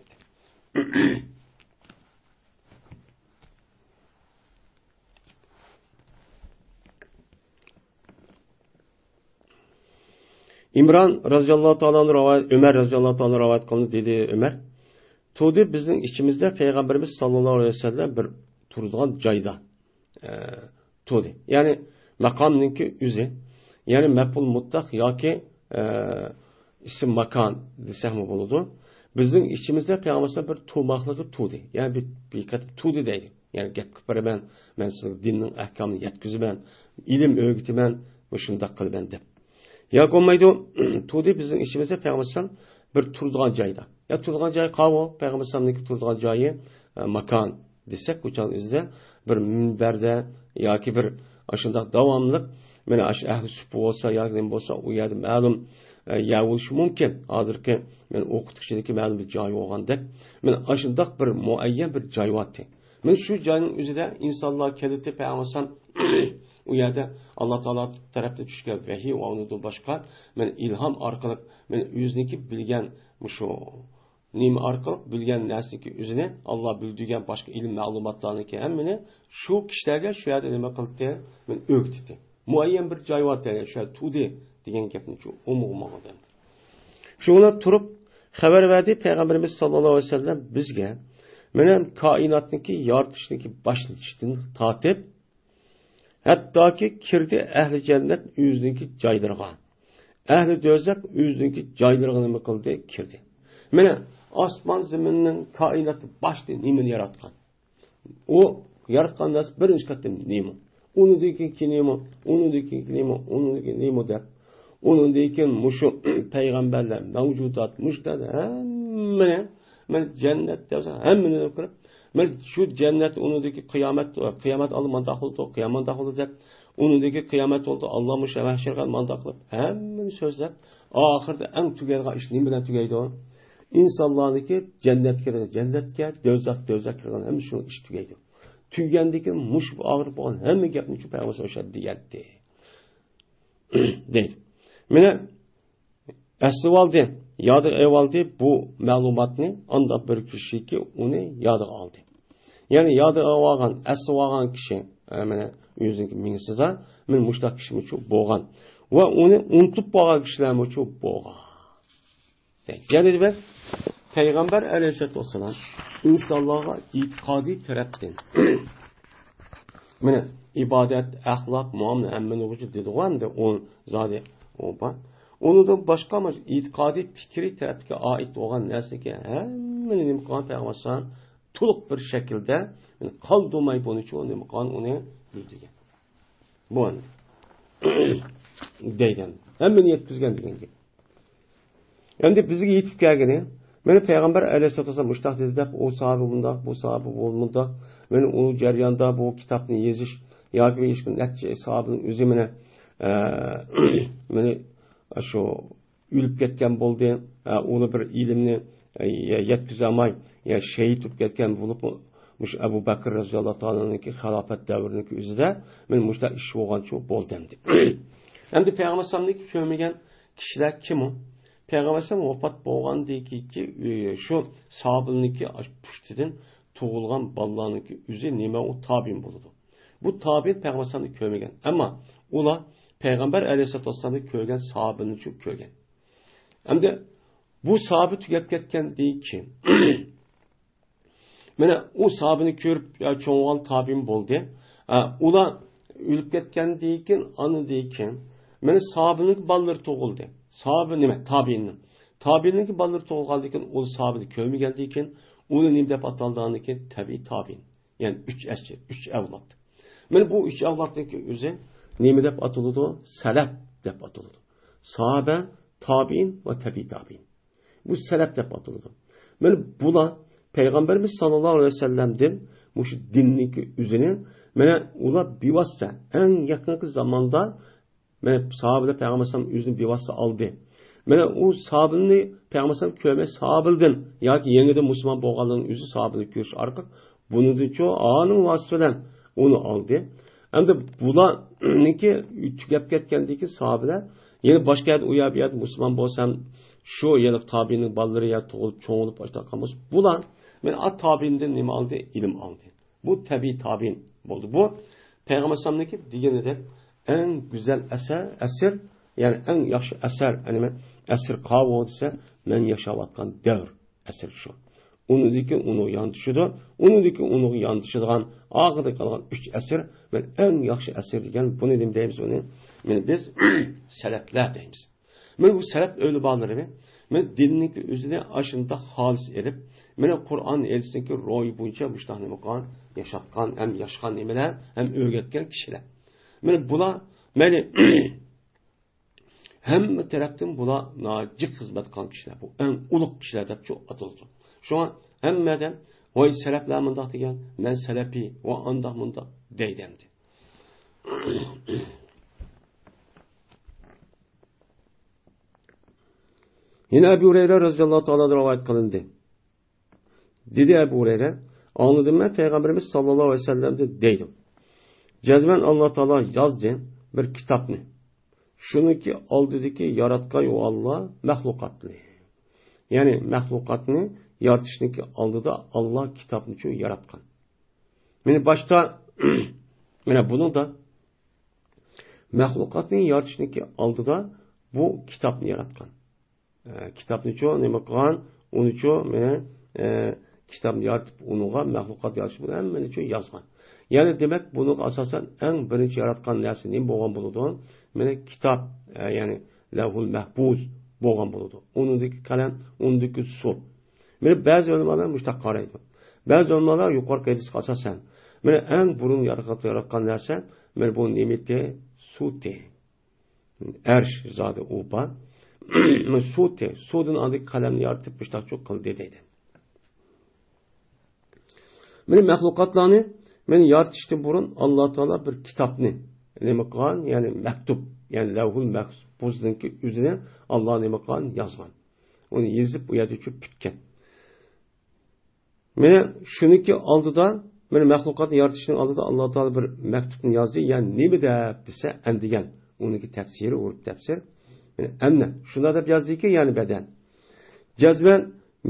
ئىمران رەزىياللاھۇ تائالا ئەنھۇ رىۋايەت، ئۆمەر رەزىياللاھۇ تائالا ئەنھۇ رىۋايەت قىلدى، دېدى ئۆمەر، تۇردى بىزنىڭ ئىچىمىزدە پەيغەمبىرىمىز ساللاللاھۇ ئەلەيھى ۋەسەللەم بىر تۇرىدىغان جايدا، ئە، تۇردى. يەنى ماقامنىڭكى ئۆزى، يەنى مەپئۇل مۇتلەق ياكى، ئە، ئىسىم ماكان دېسەكمۇ بولىدۇ. بىزنىڭ ئىچىمىزدە پەيغەمبەر بىر تۇرماقلىقى تۇردى. يەنى بىر، بىر قېتىم تۇردى دەيدۇ. يەنى گەپ قىلىپ بېرىمەن، مەن سىزگە دىننىڭ ئەھكامىنى يەتكۈزىمەن، ئىلىم ئۆگىتىمەن، مۇشۇنداق قىلىمەن دەپ. ياكى بولمايدۇ، تۇردى بىزنىڭ ئىچىمىزدە پەيغەمبەر ئەلەيھىسسالام بىر تۇرىدىغان جايدا. يا تۇرىدىغان جايى قاۋۇ، پەيغەمبەر ئەلەيھىسسالامنىڭكى تۇرىدىغان جايى، ئە، ماكان دېسەك، بۇ چاغنىڭ ئۆزىدە بىر مۇنبەردە ياكى بىر ئاشۇنداق داۋاملىق، مانا ئاشۇ ئەھلى سۇپا بولسا ياكى نېمە بولسا، ئۇ يەردە مەلۇم، ئە، يەر بولۇشى مۇمكىن. ھازىرقى مانا ئوقۇتقۇچىنىڭكى مەلۇم بىر جايى بولغاندەك، مانا ئاشۇنداق بىر مۇئەييەن بىر جاي بارتى. مانا شۇ جاينىڭ ئۆزىدە ئىنسانلار كېلىتى پەيغەمبەر ئەلەيھىسسالام ئۇ يەردە ئاللا تائالا تەرەپتىن چۈشكەن ۋەھىي ۋە ئۇنىڭدىن باشقا مانا ئىلھام ئارقىلىق مانا ئۆزىنىڭكى بىلگەن مۇشۇ نېمە ئارقىلىق بىلگەن نەرسىنىڭكى ئۆزىنى ئاللا بىلدۈرگەن باشقا ئىلىم مەلۇماتلارنىڭكى ھەممىنى شۇ كىشىلەرگە شۇ يەردە نېمە قىلدى؟ مانا ئۆگىتتى. مۇئەييەن بىر جاي بار، شۇ يەردە تۇردى دېگەن گەپنى شۇ ئۇمۇغمىغان. شۇڭا تۇرۇپ خەۋەر بەردى پەيغەمبىرىمىز ساللاللاھۇ ئەلەيھى ۋەسەللەم بىزگە، مانا كائىناتنىڭكى يارىتىشنىڭكى باشلىنىشىدىن تارتىپ، ھەتتاكى كىردى ئەھلى جەننەت ئۆزىنىڭكى جايلىرىغا، ئەھلى دوزاخ ئۆزىنىڭكى جايلىرىغا نېمە قىلدى؟ كىردى. مانا ئاسمان زېمىننىڭ كائىناتى باشتا نېمىنى ياراتقان؟ ئۇ ياراتقان نەرسە بىرىنچى قېتىم نېمە؟ ئۇنىڭدىن كېيىن نېمە؟ ئۇنىڭدىن كېيىن نېمە؟ ئۇنىڭدىن كېيىن نېمە دەپ. ئۇنىڭدىن كېيىن مۇشۇ پەيغەمبەرلەر، مەۋجۇدات، مۇشۇلار ھەممىنى، مانا جەننەت دەپ ھەممىنى كۆرۈپ، مانا شۇ جەننەت ئۇنىڭدىن كېيىن قىيامەت، قىيامەت ئالدى مانداق بولىدۇ، قىيامەت مانداق بولىدۇ دەپ، ئۇنىڭدىن كېيىن قىيامەت بولىدۇ، ئاللا مۇشۇ مەھشەرگە مانداق قىلىپ، ھەممىنى سۆزلەپ، ئاخىرىدا ئەڭ تۈگەيدىغان ئىش نېمە بىلەن تۈگەيدۇ؟ ئىنسانلارنىڭكى جەننەتكە كىرگەن جەننەتكە، دوزاخ دوزاخ كىرگەن ھەممە شۇ ئىش تۈگەيدۇ. تۈگىگەندىن كېيىن مۇشۇ ئاغرىپ بولغان ھەممە گەپنى شۇ پەيغەمبەر شۇ دېگەنتى. دەيدۇ. مانا ئەسلىۋالدى، يادىغا ئېلىۋالدى بۇ مەلۇماتنى، ئانداق بىر كىشىكى ئۇنى يادىغا ئالدى. يەنى يادىغا ئالغان، ئەسلىۋالغان كىشى، ئە، مانا ئۆزىنىڭكى مېڭىسىدا، مانا مۇشۇنداق كىشىمۇچۇ بولغان. ۋە ئۇنى ئۇنتۇپ قالغان كىشىلەرمۇچۇ بولغان. يەنى دېمەك، پەيغەمبەر ئەلەيھىسسالاتۇ ۋەسسالام ئىنسانلارغا ئېتىقادىي تەرەپتىن، مانا، ئىبادەت، ئەخلاق، مۇئامىلە ھەممىنى ۋۇجۇد دېدىغۇ ئەمدى ئۇ زادى ئۇ بار. ئۇنىڭدىن باشقا مانا ئېتىقادىي پىكرىي تەرەپكە ئائىت بولغان نەرسىگە ھەممىنى نېمە قىلغان پەيغەمبەر ئەلەيھىسسالام تولۇق بىر شەكىلدە، يەنى قالدۇرماي بۇنىچۇ نېمە قىلغان ئۇنى بىلدۈرگەن. بۇ ئەمدى دەيدۇ. ھەممىنى يەتكۈزگەن دېگەن گەپ. ئەمدى بىزگە يېتىپ كەلگىنى، مانا پەيغەمبەر ئەلەيھىسسالاتۇ ۋەسسالام مۇشۇنداق دېدى دەپ، ئۇ ساھابە مۇنداق، بۇ ساھابە بۇ مۇنداق، مانا ئۇ جەرياندا بۇ كىتابنى يېزىش ياكى ھېچكىم نەچچە ساھابىنىڭ ئۆزى مانا، ئە، مانا شۇ ئۆلۈپ كەتكەن بولدى، ئە، ئۇنى بىر ئىلىمنى، ئە، يە-، يەتكۈزەلمەي، يا شېھىت بولۇپ كەتكەن بولۇپمۇ، مۇشۇ ئەبۇ بەكرى رەزىياللاھۇ تائالانىڭكى خىلاپەت دەۋرىنىڭكى ئۆزىدە مانا مۇشۇنداق ئىش بولغانچۇ بولدى ئەمدى. ئەمدى پەيغەمبەر ئەلەيھىسسالامنى كۆرمىگەن كىشىلەر كىم ئۇ؟ پەيغەمبەر ئەلەيھىسسالام ۋاپات بولغاندىن كېيىنكى، ئۆ، شۇ ساھابىلىرىڭكى پۇشتىدىن تۇغۇلغان بالىلارنىڭكى ئۆزى نېمە ئۇ تابىئىن بولىدۇ. بۇ تابىئىن پەيغەمبەر ئەلەيھىسسالامنى كۆرمىگەن. ئەمما ئۇلار پەيغەمبەر ئەلەيھىسسالاتۇ ۋەسسالامنى كۆرگەن ساھابىنىچۇ كۆرگەن. ئەمدى بۇ ساھابە تۈگەپ كەتكەندىن كېيىن، مانا ئۇ ساھابىنى كۆرۈپ، يا، چوڭ بولغان تابىئىن بولدى. ئە، ئۇلار ئۆلۈپ كەتكەندىن كېيىن، ئاندىن كېيىن، مانا، ساھابىنىڭ بالىلىرى تۇغۇلدى. ساھابە نېمە؟ تابىئىننىڭ. تابىئىننىڭ بالىلىرى تۇغۇلغاندىن كېيىن، ئۇ ساھابىنى كۆرمىگەندىن كېيىن، ئۇنى نېمە دەپ ئاتالدىغاندىن كېيىن، تەبىئىي تابىئىن. يەنى ئۈچ ئەسىر، ئۈچ ئەۋلاد. مانا بۇ ئۈچ ئەۋلادنىڭكى ئۆزى نېمە دەپ ئاتىلىدۇ؟ سەلەپ دەپ ئاتىلىدۇ. ساھابە، تابىئىن ۋە تەبىئىي تابىئىن. بۇ سەلەپ دەپ ئاتىلىدۇ. مانا بۇلار پەيغەمبىرىمىز ساللاللاھۇ ئەلەيھى ۋەسەللەمدىن مۇشۇ دىننىڭكى ئۆزىنى، مانا، ئۇلار بىۋاسىتە ئەڭ يېقىنقى زاماندا، مانا، ساھابىلەر پەيغەمبەر ئەلەيھىسسالام ئۆزىنى بىۋاسىتە ئالدى. مانا ئۇ ساھابىنى پەيغەمبەر ئەلەيھىسسالام كۆرمەي، ساھابىلدىن ياكى يېڭىدىن مۇسۇلمان بولغانلارنىڭ ئۆزى ساھابىنى كۆرۈش ئارقىلىق بۇنىڭدىنچۇ ئانىڭ ۋاسىتىسى بىلەن ئۇنى ئالدى. ئەمدى بۇلارنىڭكى تۈگەپ كەتكەندىن كېيىن ساھابىلەر يەنە باشقا يەردە، ئۇ يەر بۇ يەردە مۇسۇلمان بولسام، شۇ يەنە تابىئىننىڭ بالىلىرى يا تۇغۇلۇپ، چوڭىيىپ، ئاشۇنداق قالماس. بۇلار مانا ئا تابىئىندىن نېمە ئالدى؟ ئىلىم ئالدى. بۇ تەبىئىي تابىئىن بولدى. بۇ پەيغەمبەر ئەلەيھىسسالامنىڭكى دېگىنىدەك ئەڭ گۈزەل ئەسەر، ئەسىر، يەنى ئەڭ ياخشى ئەسەر، يەنى ئەسىر قاۋۇ دېسە، مەن ياشاۋاتقان دەۋر ئەسىر شۇ. ئۇنىڭدىن كېيىن ئۇنىڭغا ياندىشىدۇ. ئۇنىڭدىن كېيىن ئۇنىڭغا ياندىشىدىغان ئاخىرىدا قالغان ئۈچ ئەسىر، مانا ئەڭ ياخشى ئەسىر دېگەن بۇنى نېمە دەيمىز ئۇنى؟ مانا بىز سەلەپلەر دەيمىز. مانا بۇ سەلەپ ئۆلىمالىرى، مانا دىننىڭكى ئۆزىنى ئاشۇنداق خالىس ئېلىپ، مانا قۇرئان ھەدىسنىڭكى روھى بويىچە مۇشۇنداق نېمە قىلغان، ياشاتقان، ھەم ياشىغان نېمىلەر، ھەم ئۆگەتكەن كىشىلەر. مانا بۇلار، مەيلى، ھەممە تەرەپتىن بۇلار ناھايىتى جىق خىزمەت قىلغان كىشىلەر. بۇ ئەڭ ئۇلۇغ كىشىلەر دەپ شۇ ئاتىلىدۇ. شۇڭا ھەممە ئادەم، ۋاي، سەلەپلەر مۇنداق دېگەن، مەن سەلەپىي، ۋە ئانداق مۇنداق دەيدۇ ئەمدى. يەنە ئەبۇ ھۇرەيرە رەزىياللاھۇ تائالا رىۋايەت قىلىندى. دېدى ئەبۇ ھۇرەيرە، ئاڭلىدىم مەن پەيغەمبىرىمىز ساللاللاھۇ ئەلەيھى ۋەسەللەمدىن دەيدۇ. جەزمەن ئاللا تائالا يازدى بىر كىتابنى. شۇنىڭكى ئالدىدىكى ياراتقان ئۇ ئاللا مەخلۇقاتنى. يەنى مەخلۇقاتنى يارىتىشنىڭكى ئالدىدا ئاللا كىتابنىچۇ ياراتقان. مانا باشتا، مانا بۇنىڭدا مەخلۇقاتنى يارىتىشنىڭكى ئالدىدا بۇ كىتابنى ياراتقان. ئە، كىتابنىچۇ نېمە قىلغان؟ ئۇنىچۇ مانا، ئە، كىتابنى يارىتىپ، ئۇنىڭغا مەخلۇقات يارىتىش بىلەن ھەممىنىچۇ يازغان. يەنى دېمەك، بۇنىڭغا ئاساسەن ئەڭ بىرىنچى ياراتقان نەرسە نېمە بولغان بولىدۇ؟ مانا كىتاب، ئە، يەنى لەۋھۇل مەھپۇز بولغان بولىدۇ. ئۇنىڭدىكى قەلەم، ئۇنىڭدىكى سۇ. مانا بەزى ئۆلىمالار مۇشۇنداق قارايدۇ. بەزى ئۆلىمالار يۇقىرىقى ھەدىسكە ئاساسەن، مانا ئەڭ بۇرۇن ياراتقان، ياراتقان نەرسە، مانا بۇ نېمىتى؟ سۇتى. ئەرش زادى ئۇ بار. مانا سۇتى، سۇدىن ئاندىن قەلەمنى يارىتىپ، مۇشۇنداقچۇ قىلدى دەيدۇ. مانا مەخلۇقاتلارنى مانا يارىتىشتىن بۇرۇن ئاللا تائالا بىر كىتابنى نېمە قىلغان؟ يەنى مەكتۇب، يەنى لەۋھۇل مەھپۇزنىڭكى ئۆزىنى ئاللا نېمە قىلغان؟ يازغان. ئۇنى يېزىپ، ئۇ يەردە چۆپ پۈتكەن. مانا شۇنىڭكى ئالدىدا، مانا مەخلۇقاتنى يارىتىشنىڭ ئالدىدا ئاللا تائالا بىر مەكتۇبنى يازدى. يا نېمە دەپ دېسە، ئەن دېگەن. ئۇنىڭكى تەپسىرى، ئۇرۇپ تەپسىر. مانا ئەننە شۇنداق دەپ يازدىكى، يەنى بەدەن. جەزمەن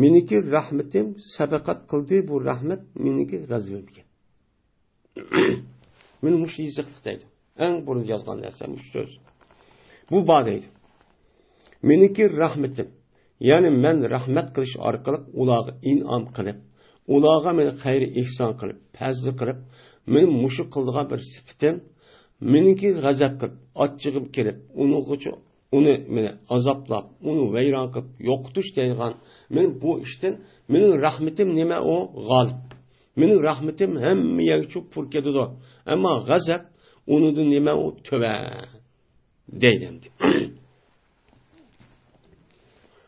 مېنىڭكى رەھمىتىم سەبەقەت قىلدى، بۇ رەھمەت مېنىڭكى غەزىپىمگە. مانا مۇشۇ يېزىقلىق دەيدۇ. ئەڭ بۇرۇن يازغان نەرسە مۇشۇ سۆز. بۇ بار دەيدۇ. مېنىڭكى رەھمىتىم، يەنى مەن رەھمەت قىلىش ئارقىلىق ئۇلارغا ئىنئام قىلىپ، ئۇلارغا مېنى خەير ئېھسان قىلىپ، پەزلى قىلىپ، مېنى مۇشۇ قىلىدىغان بىر سۈپىتىم، مېنىڭكى غەزەپ قىلىپ، ئاچچىقىم كېلىپ، ئۇنىڭغىچۇ ئۇنى مېنى ئازابلاپ، ئۇنى ۋەيران قىلىپ يوقىتىش دەيدىغان، مېنى بۇ ئىشتىن، مېنىڭ رەھمىتىم نېمە ئۇ؟ غالىب. مېنىڭ رەھمىتىم ھەممە يەرگىچۇ پۇر كېتىدۇ. ئەمما غەزەپ ئۇنىڭدىن نېمە ئۇ؟ تۆۋەن. دەيدۇ ئەمدى.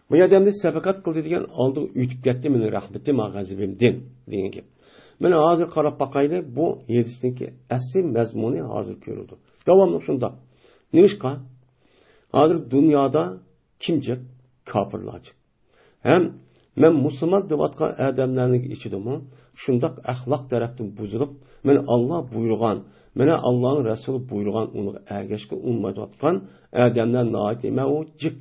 بۇ يەردە ئەمدى سەبەقەت قىلدى دېگەن ئالدىغا ئۆتۈپ كەتتى مېنىڭ رەھمىتىم ھا غەزىپىمدىن دېگەن گەپ. مانا ھازىر قاراپ باقايلى، بۇ ھەدىسنىڭكى ئەسلى مەزمۇنى ھازىر كۆرۈلىدۇ. داۋاملىق شۇنداق. نېمىشقا؟ ھازىر دۇنيادا كىم جىق؟ كاپىرلار جىق. ھەم مەن مۇسۇلمان دەۋاتقان ئادەملەرنىڭ ئىچىدىمۇ شۇنداق ئەخلاق تەرەپتىن بۇزۇلۇپ، مانا ئاللا بۇيرۇغان، مانا ئاللانىڭ رەسۇلى بۇيرۇغان ئۇنىڭغا ئەگەشكە ئۇنىمايدىغان ئادەملەر ناھايىتى نېمە ئۇ؟ جىق.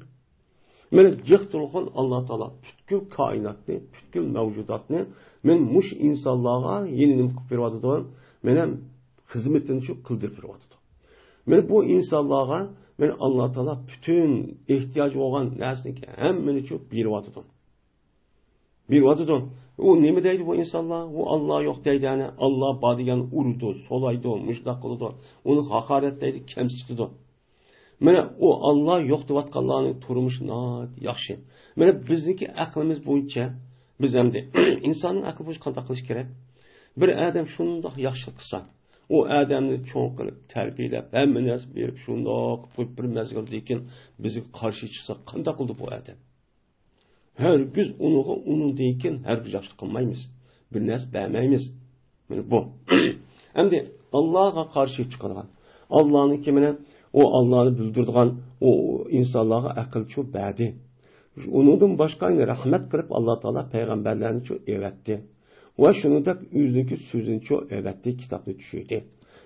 مانا جىق تۇرغان ئاللا تائالا پۈتكۈل كائىناتنى، پۈتكۈل مەۋجۇداتنى مانا مۇشۇ ئىنسانلارغا يەنە نېمە قىلىپ بېرىۋاتىدۇ؟ مانا خىزمىتىنى شۇ قىلدۇرۇپ بېرىۋاتىدۇ. مانا بۇ ئىنسانلارغا مانا ئاللا تائالا پۈتۈن ئېھتىياج بولغان نەرسىنى ھەممىنى شۇ بېرىۋاتىدۇ. بېرىۋاتىدۇ. ئۇ نېمە دەيدۇ بۇ ئىنسانلار؟ ئۇ ئاللا يوق دەيدۇ، ئەنە ئاللا بار دېگەن ئۇرىدۇ، سولايدۇ، مۇشۇنداق قىلىدۇ. ئۇنى ھاقارەتلەيدۇ، كەمسىتىدۇ. مانا ئۇ ئاللا يوق دەۋاتقانلارنىڭ تۇرمۇشى ناھايىتى ياخشى. مانا بىزنىڭكى ئەقلىمىز بويىچە، بىز ئەمدى ئىنساننىڭ ئەقلى بويىچە قانداق قىلىش كېرەك؟ بىر ئادەم شۇنداق ياخشىلىق قىلسا، ئۇ ئادەمنى چوڭ قىلىپ، تەربىيەلەپ، ھەممە نەرسە بېرىپ، شۇنداق قىلىپ قويۇپ، بىر مەزگىلدىن كېيىن بىزگە قارشى چىقسا، قانداق قىلىدۇ بۇ ئادەم؟ ھەرگىز ئۇنىڭغا ئۇنىڭدىن كېيىن ھەرگىز ياخشىلىق قىلمايمىز. بىر نەرسە بەرمەيمىز. مانا بۇ. ئەمدى ئاللاغا قارشى چىقىدىغان، ئاللانىڭكى مانا ئۇ ئاللانى بىلدۈرىدىغان، ئۇ ئىنسانلارغا ئەقىلچۇ بەردى. ئۇنىڭدىن باشقا يەنە رەھمەت قىلىپ ئاللا تائالا پەيغەمبەرلەرنىچۇ ئەۋەتتى. ۋە شۇنىڭدەك ئۆزىنىڭكى سۆزىنىچۇ ئەۋەتتى، كىتابنى چۈشۈردى.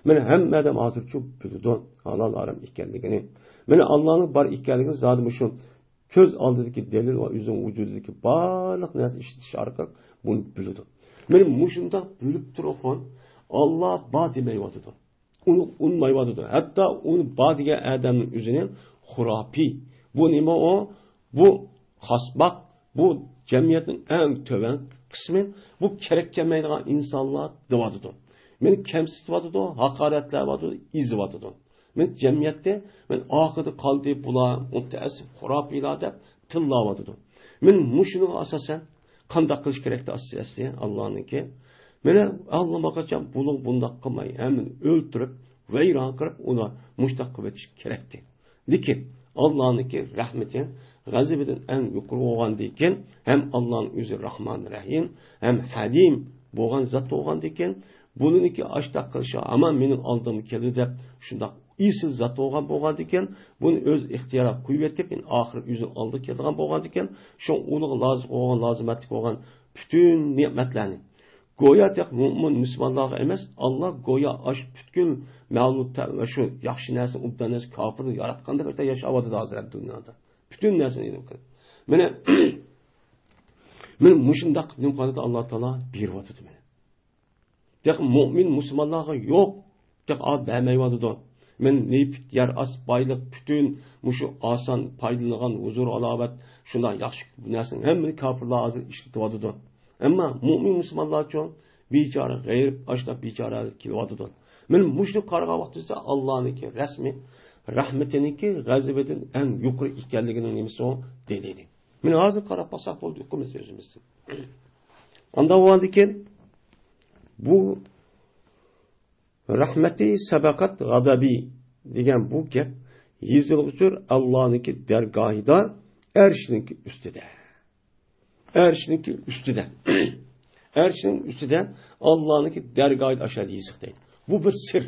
مانا ھەممە ئادەم ھازىرچۇ بىلىدۇ ھالال ھارام ئىكەنلىكىنى. مانا ئاللانىڭ بار ئىكەنلىكىنى زادى مۇشۇ كۆز ئالدىدىكى دەلىل ۋە ئۆزىنىڭ ۋۇجۇدىدىكى بارلىق نەرسە ئىشلىتىش ئارقىلىق بۇنى بىلىدۇ. مانا مۇشۇنداق بىلىپ تۇرۇپمۇ، ئاللا بار دېمەيۋاتىدۇ. ئۇنى ئۇنىمايۋاتىدۇ. ھەتتا ئۇنى بار دېگەن ئادەمنىڭ ئۆزىنى خۇراپىي. بۇ نېمە ئۇ؟ بۇ قاسماق، بۇ جەمئىيەتنىڭ ئەڭ تۆۋەن قىسمى، بۇ كېرەك كەلمەيدىغان ئىنسانلار دەۋاتىدۇ. مېنى كەمسىتىۋاتىدۇ، ھاقارەتلەۋاتىدۇ، ئېزىۋاتىدۇ. مېنى جەمئىيەتتە، مېنى ئارقىدا قالدى بۇلار، مۇتەئەسسىپ، خۇراپىيلار دەپ تىللاۋاتىدۇ. مېنى مۇشۇنىڭغا ئاساسەن قانداق قىلىش كېرەكتى ئەسلى، ئەسلى ئاللانىڭكى؟ مېنى ئاللىماقاچان بۇلۇڭ بۇنداق قىلماي، ھەممىنى ئۆلتۈرۈپ، ۋەيران قىلىپ، ئۇنى مۇشتاق قىلىۋېتىش كېرەكتى. لېكىن ئاللانىڭكى رەھمىتى غەزىپىدىن ئەڭ يۇقىرى بولغاندىكىن، ھەم ئاللانىڭ ئۆزى راھمان رەھىم، ھەم ھەلىم بولغان زات بولغاندىكىن، بۇنىڭكى ئاشتاق قىلىشى ھامان مېنىڭ ئالدىمغا كېلىدۇ دەپ، شۇنداق ئېسىل زات بولغان بولغاندىكىن، بۇنى ئۆز ئىختىيارىغا قويۇۋېتىپ، ئھېلى ئاخىرى ئۆزىنىڭ ئالدىغا كېلىدىغان بولغاندىكىن، شۇ ئۇنىڭغا لازىم بولغان، لازىمەتلىك بولغان پۈتۈن نېمەتلەرنى، گويا تېخى مۆمىن مۇسۇلمانلارغا ئەمەس، ئاللا گويا ئاشۇ پۈتكۈل مەلۇم تە-، شۇ ياخشى نەرسە، ئوبدان نەرسە كاپىرنى ياراتقاندەك ياشاۋاتىدۇ ھازىر ھەم دۇنيادا. پۈتۈن نەرسىنى ئېلىپ كېلىپ. مانا، مانا مۇشۇنداق نېمە قىلىۋاتىدۇ ئاللا تائالا بېرىۋاتىدۇ مانا. تېخى مۆمىن مۇسۇلمانلارغا يوق. تېخى ئا-، بەرمەيۋاتىدۇ. مانا نېفىت، يەر ئاستى بايلىق، پۈتۈن مۇشۇ ئاسان پايدىلىنىدىغان ھۇزۇر ھالاۋەت، شۇنداق ياخشى بۇ نەرسىنىڭ ھەممىنى كاپىرلار ھازىر ئىشلىتىۋاتىدۇ. ئەمما مۆمىن مۇسۇلمانلارچۇ بىچارە غېرىب، ئاشۇنداق بىچارە كېلىۋاتىدۇ. مانا مۇشۇنى قارىغان ۋاقتىمىزدا ئاللانىڭكى رەسمى رەھمىتىنىڭكى غەزىپىدىن ئەڭ يۇقىرى ئىكەنلىكىنىڭ نېمىسى ئۇ؟ دەلىلى. مانا ھازىر قاراپ باقساق بولدى، ئۇقىمىز ئۆزىمىزدىن. ئانداق بولغاندىكىن بۇ رەھمىتى سەبەقەت غەزەبى دېگەن بۇ گەپ يېزىلغۇچۇر ئاللانىڭكى دەرگاھىدا ئەرشنىڭكى ئۈستىدە. ئەرشنىڭكى ئۈستىدە. ئەرشنىڭ ئۈستىدە ئاللانىڭكى دەرگاھىدا ئاشۇ يېزىق دەيدۇ. بۇ بىر سىر.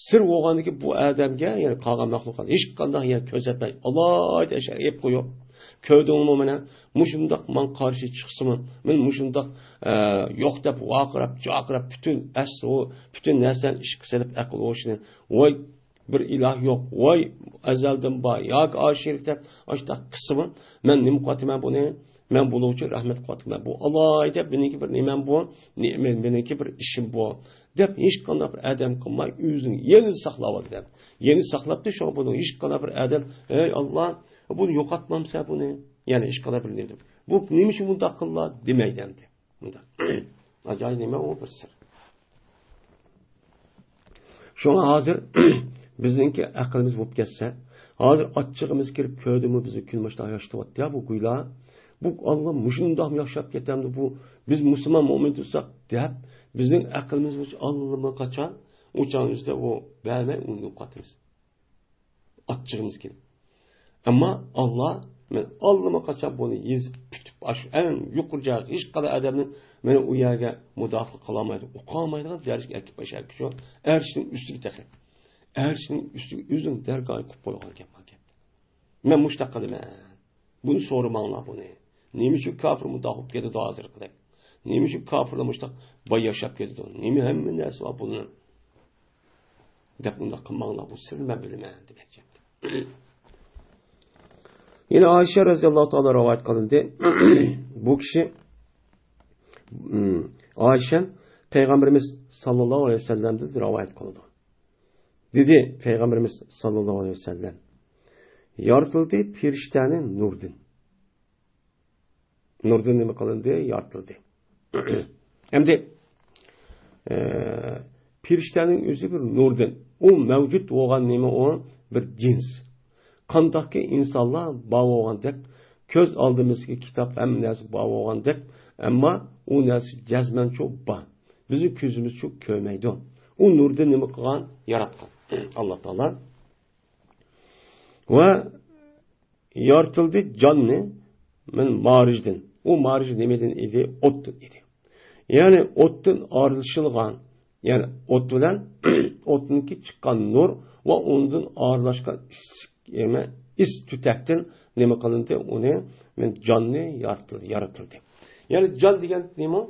سىر بولغاندىكىن بۇ ئادەمگە، يەنى قالغان مەخلۇققا ھېچقانداق يەنە كۆرسەتمەي، ئالاھىدە ئەشەگە ئېلىپ قويۇپ، كۆردۈڭمۇ مانا مۇشۇنداق ماڭا قارشى چىقسىمۇ، مەن مۇشۇنداق، ئە، يوق دەپ ۋارقىراپ، جارقىراپ، پۈتۈن ئەس-، ئۇ پۈتۈن نەرسىلەرنى ئىشقا سېلىپ ئەقىل ھوشىنى، ۋاي، بىر ئىلاھ يوق، ۋاي، ئەزەلدىن بار ياكى ئاشىرىك دەپ ئاشۇنداق قىلسىمۇ، مەن نېمە قىلىۋاتىمەن بۇنى؟ مەن بۇنىڭ ئۈچۈن رەھمەت قىلىۋاتىمەن. بۇ ئالاھىدە مېنىڭكى بىر نېمەم بۇ، نېمە، مېنىڭكى بىر ئىشىم بۇ، دەپ ھېچقانداق بىر ئادەم قىلماي، ئۆزىنى يەنە ساقلاۋاتىدۇ. يەنە ساقلاپتۇ، شۇڭا بۇنىڭ ھېچقانداق بىر ئادەم، «ئەي ئاللا، بۇنى يوقاتمامسەن بۇنى؟» يەنى ھېچقانداق بىر نېمە دەپ، «بۇ نېمە ئۈچۈن بۇنداق قىلدى؟» دېمەيدۇ ئەمدى. مۇنداق. ئاجايىپ نېمە ئۇ بىر سىر. شۇڭا ھازىر بىزنىڭكى ئەقلىمىز بولۇپ كەتسە، ھازىر ئاچچىقىمىز كىرىپ كۆردىمۇ بىزنى كۈن مۇشۇنداق ياشىتىۋاتتى يا بۇ گۇيلا. بۇ ئاللا مۇشۇنداقمۇ ياخشىلاپ كېتەمدۇ بۇ؟ بىز مۇسۇلمان مۆمىن تۇرساق دەپ، بىزنىڭ ئەقلىمىز بولسا ئاللىماقاچان ئۇ چاغنىڭ ئۆزىدە ئۇ بەرمەي ئۇنى يوقاتىمىز. ئاچچىقىمىز كېلىپ. ئەمما ئاللا، مەن ئاللىماقاچان بۇنى يېزىپ پۈتۈپ، ئاشۇ ئەڭ يۇقىرى جايغا ھېچقانداق ئادەمنى مانا ئۇ يەرگە مۇداخىلە قىلالمايدۇ، ئۇقالمايدىغان دەرىجىگە ئەكىپ ئاشۇ ئەرشنىڭ ئۈستىگە تېخى. ئەرشنىڭ ئۈستىگە ئۆزىنىڭ دەرگاھى قىلىپ قويغان ئىكەن بۇ گەپنى. مەن مۇشۇنداق قىلىمەن. بۇنى سورىماڭلار بۇنى. نېمە ئۈچۈن كاپىر مۇنداق بولۇپ كېتىدۇ ھازىرقىدەك؟ نېمە ئۈچۈن كاپىرلار مۇشۇنداق باي ياشاپ كېتىدۇ؟ نېمە ھەممە نەرسە بار بۇنىڭ؟ دەپ ئۇنداق قىلماڭلار، بۇ سىرنى مەن بىلىمەن دېمەكچى. يەنە ئائىشە رەزىياللاھۇ تائالا رىۋايەت قىلىندى. بۇ كىشى، ئائىشە پەيغەمبىرىمىز ساللاللاھۇ ئەلەيھى ۋەسەللەمدىن رىۋايەت قىلىدۇ. دېدى پەيغەمبىرىمىز ساللاللاھۇ ئەلەيھى ۋەسەللەم، يارىتىلدى پىرىشتەنى نۇردىن. نۇردىن نېمە قىلىندى؟ يارىتىلدى. ئەمدى، ئە، پېرىشتەنىڭ ئۆزى بىر نۇردىن. ئۇ مەۋجۇت بولغان نېمە ئۇ؟ بىر جىنس. قانداقكى ئىنسانلار بار بولغاندەك، كۆز ئالدىمىزدىكى كىتاب ھەممە نەرسە بار بولغاندەك، ئەمما ئۇ نەرسە جەزمەنچۇ بار. بىزنىڭ كۆزىمىزچۇ كۆرمەيدۇ. ئۇ نۇردىن نېمە قىلغان؟ ياراتقان. ئاللا تائالا. ۋە يارىتىلدى جاننى مىن مارىجدىن. ئۇ مارىج نېمىدىن ئىدى؟ ئوتتىن ئىدى. يەنى ئوتتىن ئايرىلىشىلغان، يەنى ئوت بىلەن ئوتتىنكى چىققان نۇر ۋە ئۇنىڭدىن ئايرىلاشقان ئىس، نېمە، ئىس تۈتەكتىن نېمە قىلىندى؟ ئۇنى مىن جاننى يارىتىلدى، يارىتىلدى. يەنى جان دېگەن نېمە؟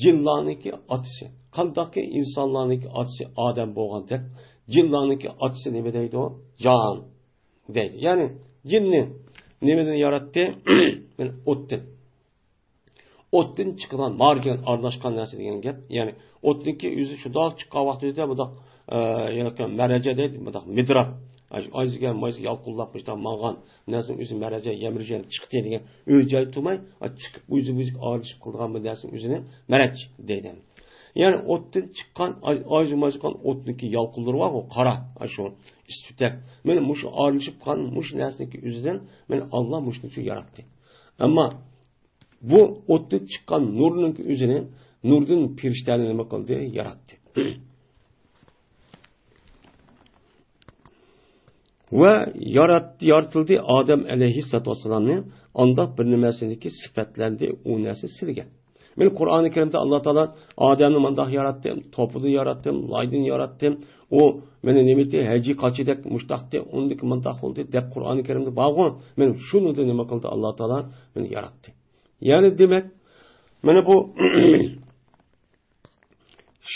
جىنلارنىڭكى ئاتىسى. قانداقكى ئىنسانلارنىڭكى ئاتىسى ئادەم بولغاندەك، جىنلارنىڭكى ئاتىسى نېمە دەيدۇ؟ جان دەيدۇ. يەنى جىننى نېمىدىن ياراتتى؟ مانا ئوتتىن. ئوتتىن چىقىدىغان، مارىجان ئارىلاشقان نەرسە دېگەن گەپ. يەنى ئوتنىڭكى ئۆزى شۇنداق چىققان ۋاقتىمىزدا بۇنداق، ئە، يەنە مەرەجە دەيدۇ، بۇنداق مىدراب. ئايزىگە مايزىغا يالقۇنلاپ مۇشۇنداق ماڭغان نەرسىنىڭ ئۆزى مەرەجە، يەمرىجە چىقتى دېگەن ئۆز جايىدا تۇرماي، ئا، چىقىپ ئۆزى ئۆزىگە ئارىلىشىپ قىلىدىغان بىر نەرسىنىڭ ئۆزىنى مەرەج دەيدۇ. يەنى ئوتتىن چىققان، ئاي-، ئايزىمايزىغان ئوتنىڭكى يالقۇنلىرى بارغۇ، قارا، ئاشۇ ئىس تۈتەك. مانا مۇشۇ ئارىلىشىپ قالغان مۇشۇ نەرسىنىڭكى ئۆزىدىن مانا ئاللا مۇشۇنى ياراتتى. ئەمما بۇ ئوتتىن چىققان نۇرنىڭكى ئۆزىنى، نۇردىن پېرىشتەنى نېمە قىلدى؟ ياراتتى. ۋە ياراتتى، يارىتىلدى ئادەم ئەلەيھىسسالاتۇ ۋەسسالامنى ئانداق بىر نېمىسىنىڭكى سۈپەتلەندى، ئۇ نەرسە سىلىگەن. مانا قۇرئانى كەرىمدە ئاللا تائالا ئادەمنى مۇنداق ياراتتىم، توپىدىن ياراتتىم، لايدىن ياراتتىم، ئۇ مانا نېمىتى، ھەجى قاچىدەك مۇشتاقتى، ئۇندىكى مۇنداق بولدى دەپ قۇرئانى كەرىمدە بارغۇ. مانا شۇنىڭدىن نېمە قىلدى؟ ئاللا تائالا مانا ياراتتى. يەنى دېمەك، مانا بۇ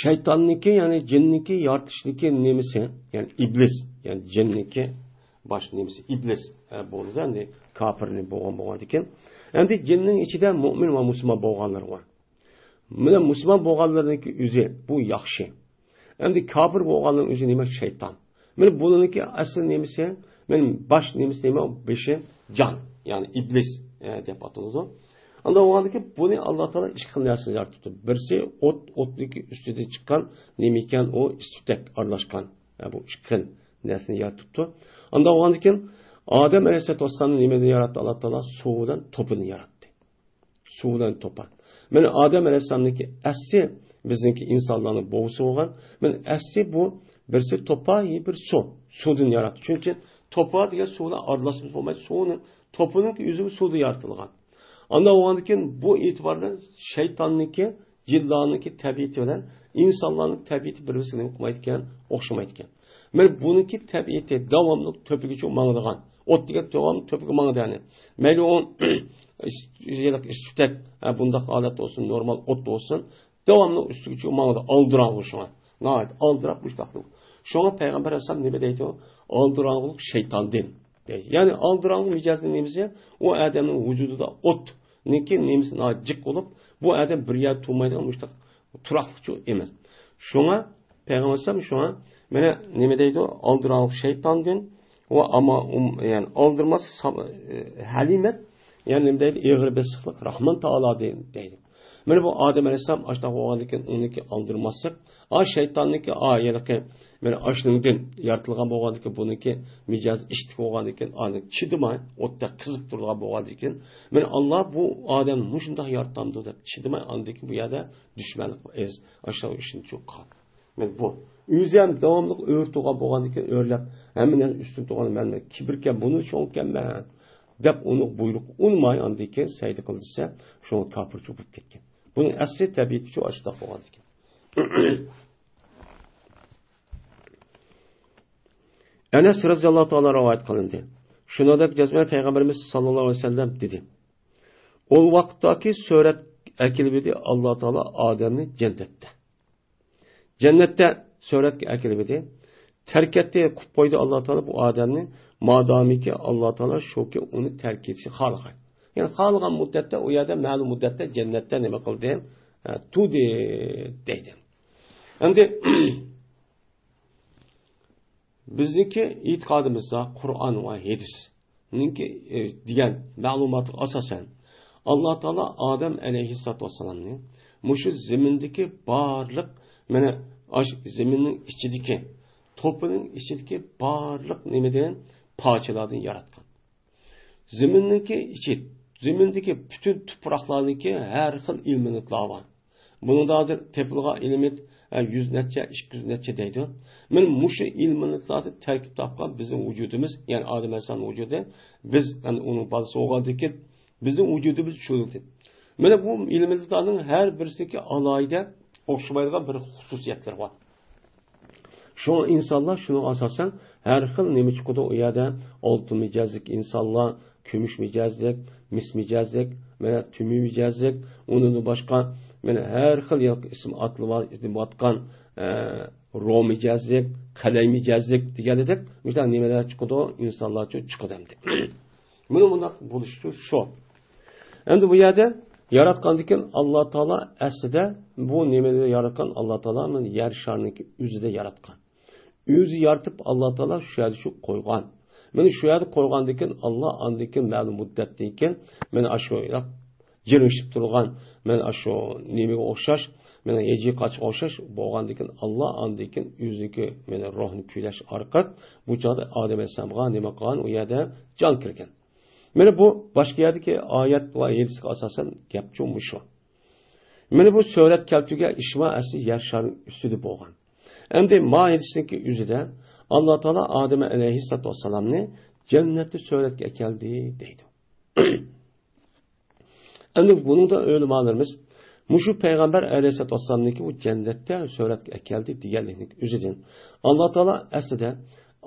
شەيتاننىڭكى، يەنى جىننىڭكى يارىتىشنىڭكى نېمىسى، يەنى ئىبلىس، يەنى جىننىڭكى باش نېمىسى ئىبلىس، ئە، بولدى ئەمدى كاپىرنى بولغان، بولغاندىكىن. ئەمدى جىننىڭ ئىچىدە مۇئمىن ۋە مۇسۇلمان بولغانلىرى بار. مانا مۇسۇلمان بولغانلىرىنىڭكى ئۆزى بۇ ياخشى. ئەمدى كاپىر بولغانلىرىنىڭ ئۆزى نېمە؟ شەيتان. مانا بۇنىڭكى ئەسلى نېمىسى؟ مانا باش نېمىسى نېمە؟ بېشى جان، يەنى ئىبلىس، ئە، دەپ ئاتىلىدۇ. ئانداق بولغاندىكىن بۇنى ئاللا تائالا ئىككى خىل نەرسىنى يارىتىپتۇ. بىرسى ئوت، ئوتنىڭكى ئۈستىدىن چىققان نېمە ئىكەن؟ ئۇ ئىس تۈتەك ئارىلاشقان. ھە، بۇ ئىككى خىل نەرسىنى يارىتىپتۇ. ئانداق بولغاندىكىن ئادەم ئەلەيھىسسالاتۇ ۋەسسالامنى نېمىدىن ياراتتى؟ ئاللا تائالا سۇ بىلەن توپىدىن ياراتتى. سۇ بىلەن توپا. مانا ئادەم ئەلەيھىسسالامنىڭكى ئەسلى بىزنىڭكى ئىنسانلارنىڭ بوۋىسى بولغان. مانا ئەسلى بۇ بىرسى توپا، يە بىر سۇ. سۇدىن ياراتتى. چۈنكى توپا دېگەن سۇ بىلەن ئارىلاشمىسا بولمايدۇ. سۇنىڭ، توپىنىڭ ئۆزى سۇدا يارىتىلغان. ئانداق بولغاندىكىن بۇ ئېتىبار بىلەن شەيتاننىڭكى، جىنلارنىڭكى تەبىئىتى بىلەن ئىنسانلارنىڭ تەبىئىتى بىر-بىرسىگە نېمە قىلمايدىكەن؟ ئوخشىمايدىكەن. مانا بۇنىڭكى تەبىئىتى داۋاملىق تۆپىگىچە ماڭىدىغان. ئوت دېگەن داۋاملىق تۆپىگە ماڭىدۇ، يەنى. مەيلى ئۇ ئىس-، ئىس تۈتەك، ھە، بۇنداق ھالەتتە بولسۇن، نورمال ئوت بولسۇن، داۋاملىق ئۈستىگىچە ماڭىدۇ، ئالدىراڭغۇ شۇڭا. ناھايىتى ئالدىراپ مۇشتاق. شۇڭا پەيغەمبەر ئەلەيھىسسالام نېمە دەيدۇ؟ ئالدىراڭغۇلۇق شەيتاندىن دەيدۇ. يەنى ئالدىراڭغۇ مىجەزنىڭ نېمىسى؟ ئۇ ئادەمنىڭ ۋۇجۇدىدا ئوتنىڭكى نېمىسى ناھايىتى جىق بولۇپ، بۇ ئادەم بىر يەردە تۇرمايدىغان مۇشتاق تۇراقلىقچۇ ئەمەس. شۇڭا پەيغەمبەر ئەلەيھىسسالام شۇڭا مانا نېمە دەيدۇ؟ ئالدىراڭغۇ شەيتاندىن ۋە ئاما-، ئۇم-، يەنى ئالدىرماس سا-، ئە، ھەلىمەت، يەنى نېمە دەيدۇ؟ ئېغىر بېسىقلىق راھمان تائالادىن دەيدۇ. مانا بۇ ئادەم ئەلەيھىسسالام ئاشۇنداق بولغاندىكىن ئۇنىڭكى ئالدىرماسلىق، ئا، شەيتاننىڭكى، ئا، ھېلىقى مانا ئاشۇنىڭدىن يارىتىلغان بولغاندىكىن، بۇنىڭكى مىجەزى ئىتتىك بولغاندىكىن، ئانى چىدىماي، ئوتتا قىزىپ تۇرىدىغان بولغاندىكىن، مانا ئاللا بۇ ئادەمنى مۇشۇنداق يارىتامدۇ دەپ چىدىماي، ئاندىن كېيىن بۇ يەردە دۈشمەنلىك ئىز، ئاشۇ ئىشنى چوققان. مانا بۇ. ئۆزى ھەم داۋاملىق ئۆرە تۇرغان بولغاندىكىن ئۆرلەپ، ھەممە نەرسە ئۈستۈن تۇرغان مەن، مەن كىبىركەن، بۇنى چوڭكەنمەن دەپ ئۇنى بۇيرۇق ئۇنىماي، ئاندىن كېيىن سەجدە قىل دېسە، شۇڭا كاپىرچۇ بولۇپ كەتكەن. بۇنىڭ ئەسلى تەبىئىتىچۇ ئاشۇنداق بولغاندىكىن. ئەنەس رەزىياللاھۇ تائالا رىۋايەت قىلىندى. شۇنىڭدەك جەزمەن پەيغەمبىرىمىز ساللاللاھۇ ئەلەيھى ۋەسەللەم دېدى: ئۇ ۋاقىتتاكى سۈرەت ئەكېلىۋىدى ئاللا تائالا ئادەمنى جەننەتتە. جەننەتتە سۈرەتكە ئەكېلىۋىدى. تەرك ئەتتى، قويۇپ قويدى ئاللا تائالا بۇ ئادەمنى. مادامىكى ئاللا تائالا شۇكى ئۇنى تەرك ئېتىشنى خالىغان. يەنى خالىغان مۇددەتتە، ئۇ يەردە مەلۇم مۇددەتتە جەننەتتە نېمە قىلدى؟ ھە، تۇردى دەيدۇ. ئەمدى بىزنىڭكى ئېتىقادىمىزدا قۇرئان ۋە ھەدىسنىڭكى، ئە، دېگەن مەلۇماتىغا ئاساسەن، ئاللا تائالا ئادەم ئەلەيھىسسالاتۇ ۋەسسالامنى مۇشۇ زېمىندىكى بارلىق، مانا، ئاش زېمىننىڭ ئىچىدىكى، توپىنىڭ ئىچىدىكى بارلىق نېمىدىن، پارچىلاردىن ياراتقان. زېمىننىڭكى ئىچى، زېمىندىكى پۈتۈن تۇپراقلارنىڭكى ھەر خىل ئېلېمېنتلار بار. بۇنىڭدا ھازىر تېپىلغان ئېلېمېنت، ئە، يۈز نەچچە، ئىككى يۈز نەچچە دەيدۇ. مانا مۇشۇ ئېلېمېنتلاردىن تەركىب تاپقان بىزنىڭ ۋۇجۇدىمىز، يەنى ئادەم ئەلەيھىسسالامنىڭ ۋۇجۇدى، بىز، يەنى ئۇنىڭ بالىسى بولغاندىكىن، بىزنىڭ ۋۇجۇدىمىز شۇ. مانا بۇ ئېلېمېنتلارنىڭ ھەر بىرسىنىڭكى ئالاھىدە ئوخشىمايدىغان بىر خۇسۇسىيەتلىرى بار. شۇڭا ئىنسانلار شۇنىڭغا ئاساسەن ھەر خىل نېمە چىقىدۇ ئۇ يەردە. ئالتۇن مىجەزلىك ئىنسانلار، كۈمۈش مىجەزلىك، مىس مىجەزلىك، مانا تۈمۈ مىجەزلىك، ئۇنىڭدىن باشقا، مانا ھەر خىل ياقى ئىسم ئاتلىۋا-، ئېتىۋاتقان، ئە، رو مىجەزلىك، قەلەي مىجەزلىك دېگەنىدەك، مۇشۇنداق نېمىلەر چىقىدۇ، ئىنسانلارچۇ چىقىدۇ ئەمدى. مانا بۇنداق بولۇشى شۇ. ئەمدى بۇ يەردە ياراتقاندىكىن ئاللا تائالا ئەسلىدە بۇ نېمىنى ياراتقان؟ ئاللا تائالا مانا يەر شارىنىڭكى ئۆزىدە ياراتقان. ئۆزى يارىتىپ ئاللا تائالا شۇ يەردە شۇ قويغان. مانا شۇ يەردە قويغاندىكىن ئاللا ئاندىكىن مەلۇم مۇددەتتىن كېيىن مانا ئاشۇ جىرىڭشىپ تۇرغان، مانا ئاشۇ نېمىگە ئوخشاش، مانا ھېجى قاچقا ئوخشاش بولغاندىكىن ئاللا ئاندىكىن ئۆزىنىڭكى مانا روھنى كۈيلەش ئارقىلىق بۇ چاغدا ئادەم ئەلەيھىسسالامغا نېمە قىلغان؟ ئۇ يەردە جان كىرگەن. مانا بۇ باشقا يەردىكى ئايەت ۋە ھەدىسكە ئاساسەن گەپچۇ مۇشۇ. مانا بۇ سۈرەت كەلتۈرگەن ئىشما ئەسلى يەر شارىنىڭ ئۈستىدە بولغان. ئەمدى ما ھەدىسنىڭكى ئۆزىدە ئاللا تائالا ئادەم ئەلەيھىسسالاتۇ ۋەسسالامنى جەننەتتە سۈرەتكە ئەكەلدى دەيدۇ. ئەمدى بۇنىڭدا ئۆلىمالىرىمىز مۇشۇ پەيغەمبەر ئەلەيھىسسالاتۇ ۋەسسالامنىڭكى بۇ جەننەتتە سۈرەتكە ئەكەلدى دېگەنلىكنىڭ ئۆزىدىن ئاللا تائالا ئەسلىدە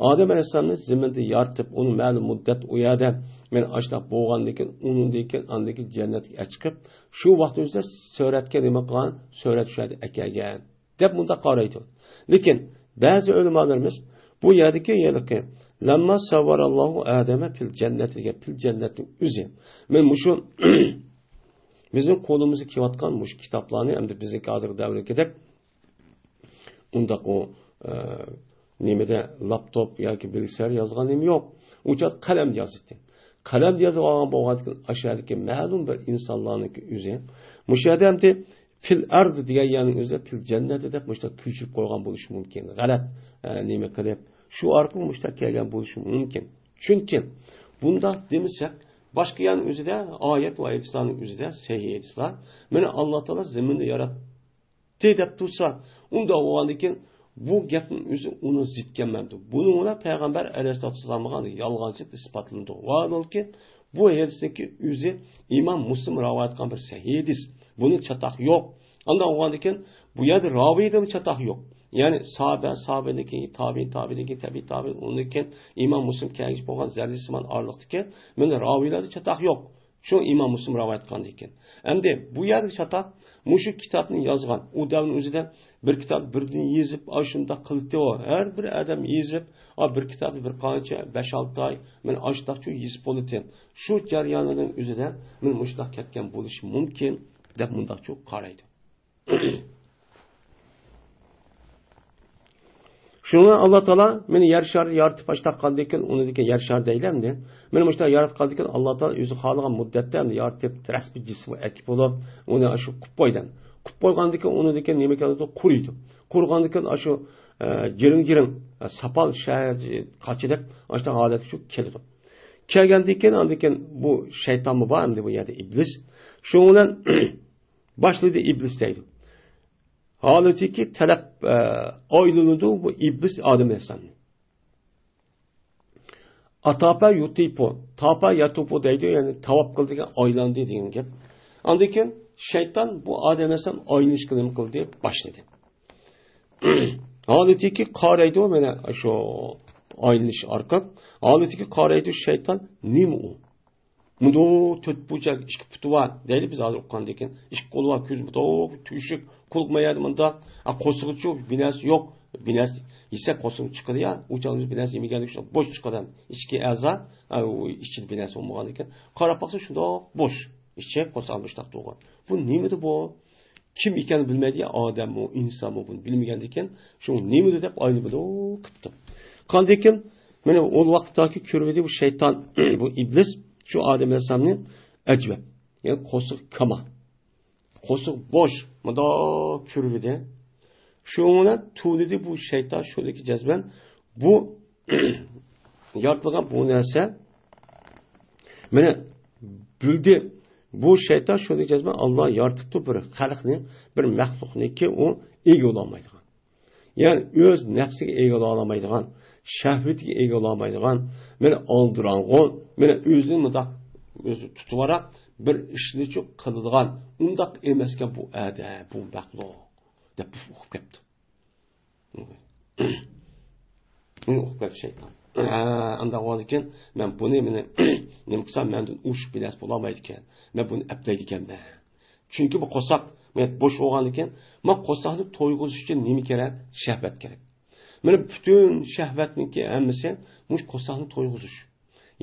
ئادەم ئەلەيھىسسالامنى زېمىندا يارىتىپ، ئۇنى مەلۇم مۇددەت ئۇ يەردە، مانا ئاشۇنداق بولغاندىن كېيىن، ئۇنىڭدىن كېيىن، ئاندىن كېيىن جەننەتكە ئەچىقىپ، شۇ ۋاقىت ئۆزىدە سۈرەتكە نېمە قىلغان؟ سۈرەت شۇ يەردە ئەكەلگەن دەپ مۇنداق قارايدۇ. لېكىن بەزى ئۆلىمالىرىمىز بۇ يەردىكى ھېلىقى لەمما سەۋۋەرەللاھۇ ئادەمە پىل جەننەت دېگەن پىل جەننەتنىڭ ئۆزى. مەن مۇشۇ بىزنىڭ قولىمىزغا كېلىۋاتقان مۇشۇ كىتابلارنى ئەمدى بىزنىڭكى ھازىرقى دەۋردىكىدەك ئۇنداق ئۇ، ئە، نېمىدە لاپتوپ ياكى بىلسەر يازغان نېمە يوق. ئۇ چاغدا قەلەمدە يازاتتى. قەلەمدە يازىۋالغان بولغاندىكىن ئاشۇ يەردىكى مەلۇم بىر ئىنسانلارنىڭكى ئۆزى مۇشۇ يەردە ئەمدى پىل ئەرد دېگەن يەرنىڭ ئۆزىدە پىل جەننەت دەپ مۇشۇنداق كۆچۈرۈپ قويغان بولۇشى مۇمكىن. غەلەت، ئە، نېمە قىلىپ، شۇ ئارقىلىق مۇشۇنداق كەلگەن بولۇشى مۇمكىن. چۈنكى بۇنداق دېمىسەك، باشقا يەرنىڭ ئۆزىدە، ئايەت ۋە ھەدىسلارنىڭ ئۆزىدە، سەھىھ ھەدىسلار، مانا ئاللا تائالا زېمىننى ياراتتى دەپ تۇرسا، ئۇنداق بولغاندىكىن بۇ گەپنىڭ ئۆزى ئۇنىڭ زىت كەلمەمدۇ. بۇنىڭ بىلەن پەيغەمبەر ئەلەيھىسسالاتۇ ۋەسسالامغا يالغانچىلىق ئىسپاتلىنىدۇ. ۋاھالەنكى، بۇ ھەدىسنىڭكى ئۆزى ئىمام مۇسلىم رىۋايەت قىلغان بىر سەھىھ ھەدىس. بۇنىڭ چاتاقى يوق. ئانداق بولغاندىكىن، بۇ يەردە راۋىيدىمۇ چاتاق يوق. يەنى ساھابە، ساھابىدىن كېيىن تابىئىن، تابىئىندىن كېيىن تەبىئىي تابىئىن، ئۇنىڭدىن كېيىن ئىمام مۇسلىم كەلگۈسى بولغان زەررىسىمان ئارىلىقتىكى مانا راۋىيلاردا چاتاق يوق. شۇ ئىمام مۇسلىم رىۋايەت قىلغاندىن كېيىن. ئەمدى بۇ يەردە چاتاق مۇشۇ كىتابنى يازغان، ئۇ دەۋرنىڭ ئۆزىدە بىر كىتاب بىردىن يېزىپ، ئاشۇنداق قىلتى ئۇ. ھەر بىر ئادەم يېزىپ، ئا، بىر كىتابنى بىر قانچە، بەش-ئالتە ئاي، مانا ئاشۇنداقچۇ يېزىپ بولىتى. شۇ جەرياننىڭ ئۆزىدە مانا مۇشۇنداق كەتكەن بولۇشى مۇمكىن، دەپ مۇنداقچۇ قارايدۇ. شۇڭا ئاللا تائالا مېنى يەر شارى يارىتىپ ئاشتاق قىلغاندىن كېيىن، ئۇنىڭدىن كېيىن يەر شارى دەيلى ئەمدى. مېنى مۇشۇنداق ياراتقاندىن كېيىن ئاللا تائالا ئۆزى خالىغان مۇددەتتە ئەمدى يارىتىپ، رەسمىي جىسىم ئەكىپ بولۇپ، ئۇنى شۇ قۇپ قويدى. قۇپ قويغاندىن كېيىن ئۇنىڭدىن كېيىن نېمە كېلىدۇ؟ قۇرۇيدۇ. قۇرۇغاندىن كېيىن ئاشۇ، ئە، جىرىڭ-جىرىڭ، ئە، ساپال شەھەر قاچىدەك ئاشۇنداق ھالەتكە شۇ كېلىدۇ. كەلگەندىن كېيىن ئاندىن كېيىن بۇ شەيتانمۇ بار ئەمدى بۇ يەردە ئىبلىس. شۇنىڭ بىلەن باشلىدى ئىبلىس دەيدۇ. ھالىتىكى تەلەپ، ئە، ئايلىنىدۇ بۇ ئىبلىس ئادەم ئەلەيھىسسالامنى. ئاتاپا يۇتىپۇ، تاپا ياتۇپۇ دەيدۇ، يەنى تاۋاپ قىلدى دېگەن، ئايلاندى دېگەن گەپ. ئاندىن كېيىن شەيتان بۇ ئادەم ئەلەيھىسسالام ئايلىنىشقا نېمە قىلدى؟ باشلىدى. ھالىتىكى قارايدۇ، مانا شۇ ئايلىنىش ئارقىلىق. ھالىتىكى قارايدۇ شەيتان، نېمە ئۇ؟ مۇنداق تۆت بۇرجەك ئىككى پۇتى بار دەيلى بىز ھازىر ئۇققاندىن كېيىن. ئىككى قولى بار، كۆزى مۇنداق تۆشۈك، قۇلىقى ما يەردە مۇنداق. ئا، قورسىقىچۇ بىر نەرسە يوق. بىر نەرسە يېسە قورسىقى چىقىدۇ يا. ئۇ چاغدا بىر نەرسە يېمىگەندىكىن شۇنداق بوش چىقىدۇ. ئىچكى ئەزا، ئا، ئۇ ئىچىدە بىر نەرسە بولمىغاندىكىن. قاراپ باقسا شۇنداق بوش. ئىچى قورساق بوشلاپ تۇرغان. بۇ نېمىدى بۇ؟ كىم ئىكەننى بىلمەيدۇ يا، ئادەممۇ، ئىنسانمۇ، بۇنى بىلمىگەندىكىن، شۇ نېمىدۇ دەپ ئايلىنىدۇ قىپتۇ. قاندىكىن، مانا ئۇ ۋاقىتتاكى كۆرمىدى بۇ شەيتان، بۇ ئىبلىس، شۇ ئادەم ئەلەيھىسسالامنى ئەجەب. يەنى قورسىقى كاما. قورسىقى بوش، مۇنداق كۆرۈۋىدى. شۇنىڭ بىلەن تونۇدى بۇ شەيتان، شۇندىكى جەزمەن بۇ يارىتىلغان بۇ نەرسە مانا بىلدى. بۇ شەيتان شۇندىكى جەزمەن ئاللا يارىتىپتۇ بىر خەلقنى، بىر مەخلۇقنىكى ئۇ ئىگە بولالمايدىغان. يەنى ئۆز نەپسىگە ئىگە بولالمايدىغان، شەھۋىتىگە ئىگە بولالمايدىغان، مانا ئالدىراڭغۇ، مانا ئۆزىنى مۇنداق ئۆزى تۇتۇۋاراپ بىر ئىشنىچۇ قىلىدىغان ئۇنداق ئەمەسكەن بۇ ئادەم، بۇ مەخلۇق دەپ ئۇقۇپ قېپتۇ. ئۇنى ئۇقۇپ قېپتۇ شەيتان. ھە، ئانداق بولغاندىكىن مەن بۇنى، مېنى نېمە قىلسام مەندىن ئۇشۇپ بىر نەرسە بولالمايدىكەن. مەن بۇنى ئەپلەيدىكەنمەن. چۈنكى بۇ قورساق مانا بوش بولغاندىكىن، مانا قورساقنى تويغۇزۇش ئۈچۈن نېمە كېرەك؟ شەھۋەت كېرەك. مانا پۈتۈن شەھۋەتنىڭكى ھەممىسى مۇشۇ قورساقنى تويغۇزۇش.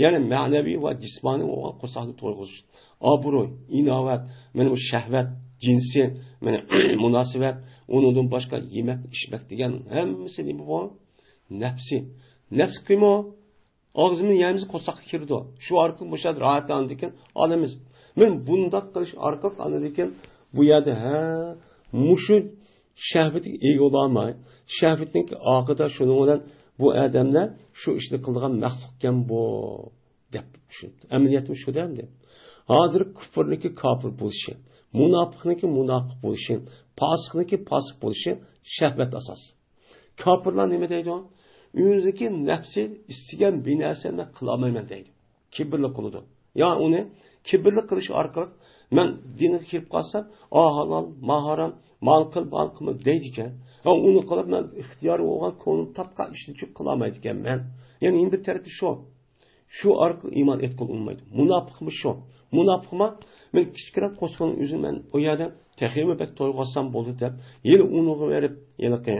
يەنى مەنىۋى ۋە جىسمانىي بولغان قورساقنى تويغۇزۇش. ئابرۇي، ئىناۋەت، مانا بۇ شەھۋەت، جىنسىي، مانا مۇناسىۋەت، ئۇنىڭدىن باشقا يېمەك، ئىچمەك دېگەن ھەممىسى نېمە بۇ؟ نەپسى. نەپس قىمۇ؟ ئاغزىمىزنى يەيمىز، قورساققا كىرىدۇ. شۇ ئارقىلىق مۇشۇ يەردە راھەت ئاندىكىن ئالىمىز. مانا بۇنداق قىلىش ئارقىلىق ئاندىكىن بۇ يەردە، ھە، مۇشۇ شەھۋىتىگە ئىگە بولالماي، شەھۋىتنىڭ ئاقىدا شۇنىڭ بىلەن بۇ ئادەملەر شۇ ئىشنى قىلىدىغان مەخلۇقكەن بۇ، دەپ چۈشىنىپتۇ. ئەمەلىيەتمۇ شۇ دەمدى. ھازىر كۇپۇرنىڭكى كاپىر بولۇشى، مۇناپىقنىڭكى مۇناپىق بولۇشى، پاسىقنىڭكى پاسىق بولۇشى شەھۋەت ئاساس. كاپىرلار نېمە دەيدۇ؟ ئۆزىنىڭكى نەپسى ئىستىگەن بىر نەرسىنى مەن قىلالمايمەن دەيدۇ. كىبىرلىك قىلىدۇ. يا ئۇنى كىبىرلىك قىلىش ئارقىلىق مەن دىنغا كىرىپ قالسام، ئا ھالال، ما ھارام، ماڭا قىل، ماڭا قىلما دەيدىكەن. ھە، ئۇنى قىلىپ مەن ئىختىيارى بولغان كۆڭلۈم تارتقان ئىشنى چۈ قىلالمايدىكەنمەن. يەنى يەنە بىر تەرىپى شۇ. شۇ ئارقىلىق ئىمان ئېيتقىلى ئۇنىمايدۇ. مۇناپىقمۇ شۇ. مۇناپىقما مەن كىچىكرەك قورسىقىنىڭ ئۆزىنى مەن ئۇ يەردە تېخىمۇ بەك تويغۇزسام بولدى دەپ، يەنە ئۇنىڭغا بېرىپ، ھېلىقى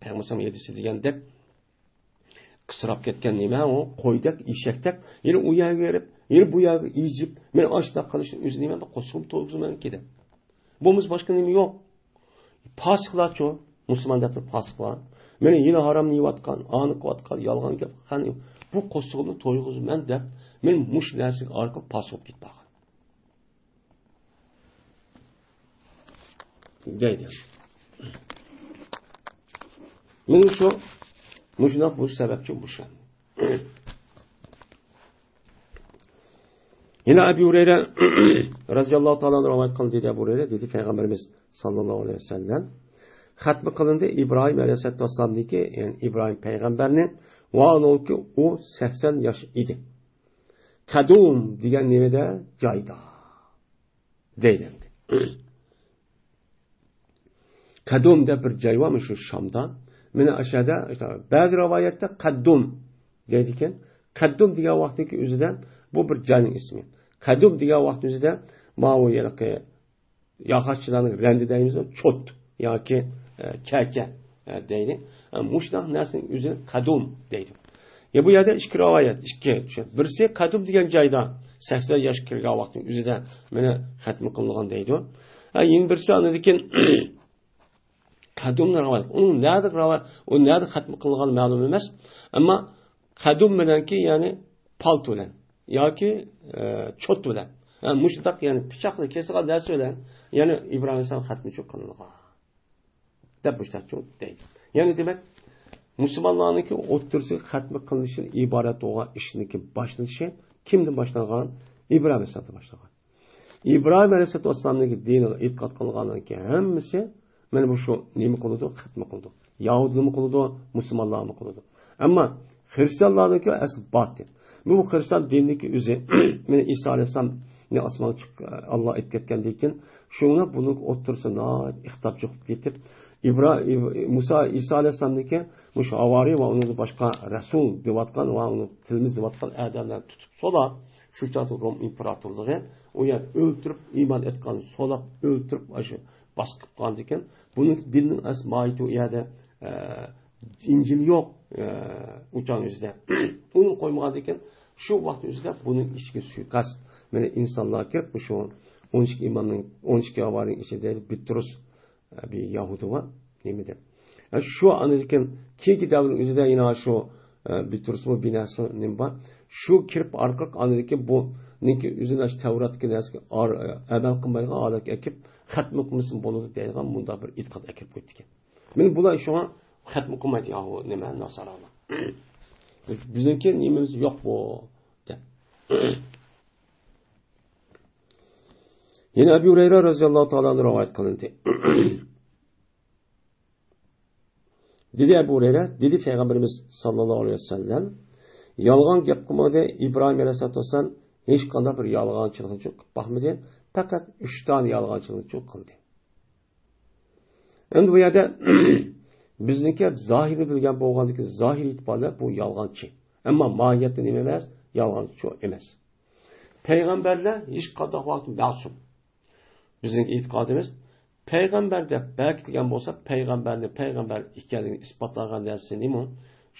پەيغەمبەر ھەدىسى دېگەندەك، قىسراپ كەتكەن نېمە ئۇ قويدەك، ئېشەكتەك، يەنە ئۇ يەرگە بېرىپ، يەنە بۇ يەرگە ئېزىپ، مەن ئاشۇنداق قىلىشنىڭ ئۆزى نېمە، قورسىقىم تويغۇزىمەنكى دەپ. بولمىسا باشقا نېمە يوق. پاسىقلارچۇ؟ مۇسۇلمان دەپ پاسىقلار. مەن يەنە ھارامنى يەۋاتقان، ئانى قىلىۋاتقان، يالغان گەپ قىلغان، بۇ قورسىقىمنى تويغۇزىمەن دەپ، مەن مۇشۇ نەرسە ئارقىلىق پاسىق بولۇپ كېتىپ بارغان. دەيدۇ. مانا شۇ، مۇشۇنداق بۇ سەۋەبچۇ مۇشۇ. يەنە ئەبۇ ھۇرەيرە رەزىياللاھۇ تائالا ئەنھۇ رىۋايەت قىلدى، دېدى ئەبۇ ھۇرەيرە، دېدى، پەيغەمبىرىمىز ساللاللاھۇ ئەلەيھى ۋەسەللەم خەتمە قىلىندى ئىبراھىم ئەلەيھىسسالاتۇ ۋەسسالامنىڭكى، يەنى ئىبراھىم پەيغەمبەرنى، ۋاھالەنكى ئۇ سەكسەن ياش ئىدى. قەدۇم دېگەن نېمىدە؟ جايدا. دەيدۇ ئەمدى. قەدۇم دەپ بىر جاي بار مۇشۇ شامدا. مانا ئاشۇ يەردە، بەزى رىۋايەتتە قەددۇم دەيدىكەن. قەددۇم دېگەن ۋاقىتتىكى ئۆزىدە بۇ بىر جاينىڭ ئىسمى. قەدۇم دېگەن ۋاقىتنىڭ ئۆزىدە ماۋۇ ھېلىقى ياغاچچىلارنىڭ رەندە دەيمىز، چوت ياكى، ئە، كەكە، ئە، دەيدۇ. ئە، مۇشۇنداق نەرسىنىڭ ئۆزىنى قەدۇم دەيدۇ. يا، بۇ يەردە ئىككى رىۋايەت، ئىككى. شۇ بىرسى قەدۇم دېگەن جايدا سەكسەن ياشقا كىرگەن ۋاقتىنىڭ ئۆزىدە مانا خەتمە قىلىنغان دەيدۇ. ھە، يەنە بىرسى ئاندىن كېيىن قەدۇمنى رىۋايەت. ئۇنىڭ نەدە رىۋايەت، ئۇ نەدە خەتمە قىلىنغانلىقى مەلۇم ئەمەس. ئەمما قەدۇم بىلەنكى، يەنى پالتا بىلەن ياكى، ئە، چوت بىلەن. ھە، مۇشۇنداق، يەنى پىچاقنى كېسىدىغان نەرسە بىلەن، يەنى ئىبراھىم ئەلەيھىسسالام خەتمىچۇ قىلىنغان. دەپ مۇشۇنداق دەيدۇ. يەنى دېمەك، مۇسۇلمانلارنىڭكى ئوتتۇرىسىغا خەتمە قىلىنىشىدىن ئىبارەت بولغان ئىشنىڭكى باشلىنىشى كىمدىن باشلانغان؟ ئىبراھىم ئەلەيھىسسالامدىن باشلانغان. ئىبراھىم ئەلەيھىسسالاتۇ ۋەسسالامنىڭكى دىنىغا ئېتىقاد قىلغاننىڭكى ھەممىسى مانا بۇ شۇ نېمە قىلىدۇ؟ خەتمە قىلىدۇ. يەھۇدىيلارمۇ قىلىدۇ، مۇسۇلمانلارمۇ قىلىدۇ. ئەمما خرىستىيانلارنىڭكى ئەسلى باتىل. بۇ خرىستىيان دىنىنىڭكى ئۆزى، مانا ئىسا ئەلەيھىسسالامنى ئاسمانغا چىق-، ئاللا ئېلىپ كەتكەندىن كېيىن، شۇڭا بۇنىڭ ئوتتۇرىسى ناھايىتى ئىختىلاپ چىقىپ كېتىپ، ئىبرا-، ئىب-، مۇسا، ئىسا ئەلەيھىسسالامنىڭكى مۇشۇ ھاۋارىي ۋە ئۇنىڭدىن باشقا رەسۇل دەۋاتقان ۋە ئۇنى تىلمىز دەۋاتقان ئادەملەرنى تۇتۇپ سولاپ، شۇ چاغدا روم ئىمپېراتورلۇقى ئۇ يەر ئۆلتۈرۈپ، ئىمان ئېيتقاننى سولاپ، ئۆلتۈرۈپ، ئاشۇ باسقىپ قالغاندىكىن، بۇنىڭ دىننىڭ ئەسلى ماھىيىتى ئۇ يەردە، ئە، ئىنجىل يوق، ئە، ئۇ چاغنىڭ ئۆزىدە. ئۇنى قويمىغاندىكىن، شۇ ۋاقىتنىڭ ئۆزىدە بۇنىڭ ئىچىگە سۇيىقەست. مانا ئىنسانلار كىرىپ، مۇشۇ ئون ئىككى ئىمامنىڭ، ئون ئىككى ھاۋارىنىڭ ئىچىدە بىترۇس، بىر يەھۇدىي بار، نېمە دەپ. شۇ ئاندىن كېيىن كېيىنكى دەۋرنىڭ ئۆزىدە يەنە شۇ، ئە، بىترۇسمۇ بىناسى نېمە بار. شۇ كىرىپ ئارقىلىق ئاندىن كېيىن بۇ نېمىنكى ئۆزىنى ئاشۇ تەۋراتتىكى نەرسىگە ئار-، ئەمەل قىلمايدىغان ھالەتكە ئەكىپ، ختم قىلمىسىمۇ بولىدۇ دەيدىغان مۇنداق بىر ئېتىقاد ئەكىرىپ قويۇپتىكەن. مانا بۇلار شۇڭا ختم قىلمايدۇ، ياھۇ نېمە، ناسارالار. بىزنىڭكى نېمىمىز يوق بۇ، دەپ. يەنە ئەبۇ ھۇرەيرە رەزىياللاھۇ تائالا ئەنھۇ رىۋايەت قىلىندى. دېدى ئەبۇ ھۇرەيرە، دېدى پەيغەمبىرىمىز ساللاللاھۇ ئەلەيھى ۋەسەللەم، يالغان گەپ قىلمىدى. ئىبراھىم ئەلەيھىسسالاتۇ ۋەسسالام ھېچقانداق بىر يالغانچىلىقنى قىلىپ باقمىدى. پەقەت ئۈچ دانە يالغانچىلىقنى قىلدى. ئەمدى بۇ يەردە بىزنىڭكى زاھىرنى بىلگەن بولغاندىكىن زاھىر ئېتىباردا بۇ يالغانچى. ئەمما ماھىيەتتە نېمە ئەمەس؟ يالغانچى ئەمەس. پەيغەمبەرلەر ھېچقانداق ۋاقىت مەسۇم. بىزنىڭ ئېتىقادىمىز، پەيغەمبەر دەپ بەكىتىلگەن بولسا، پەيغەمبەرنى پەيغەمبەر ئىكەنلىكىنى ئىسپاتلانغان نەرسە نېمە؟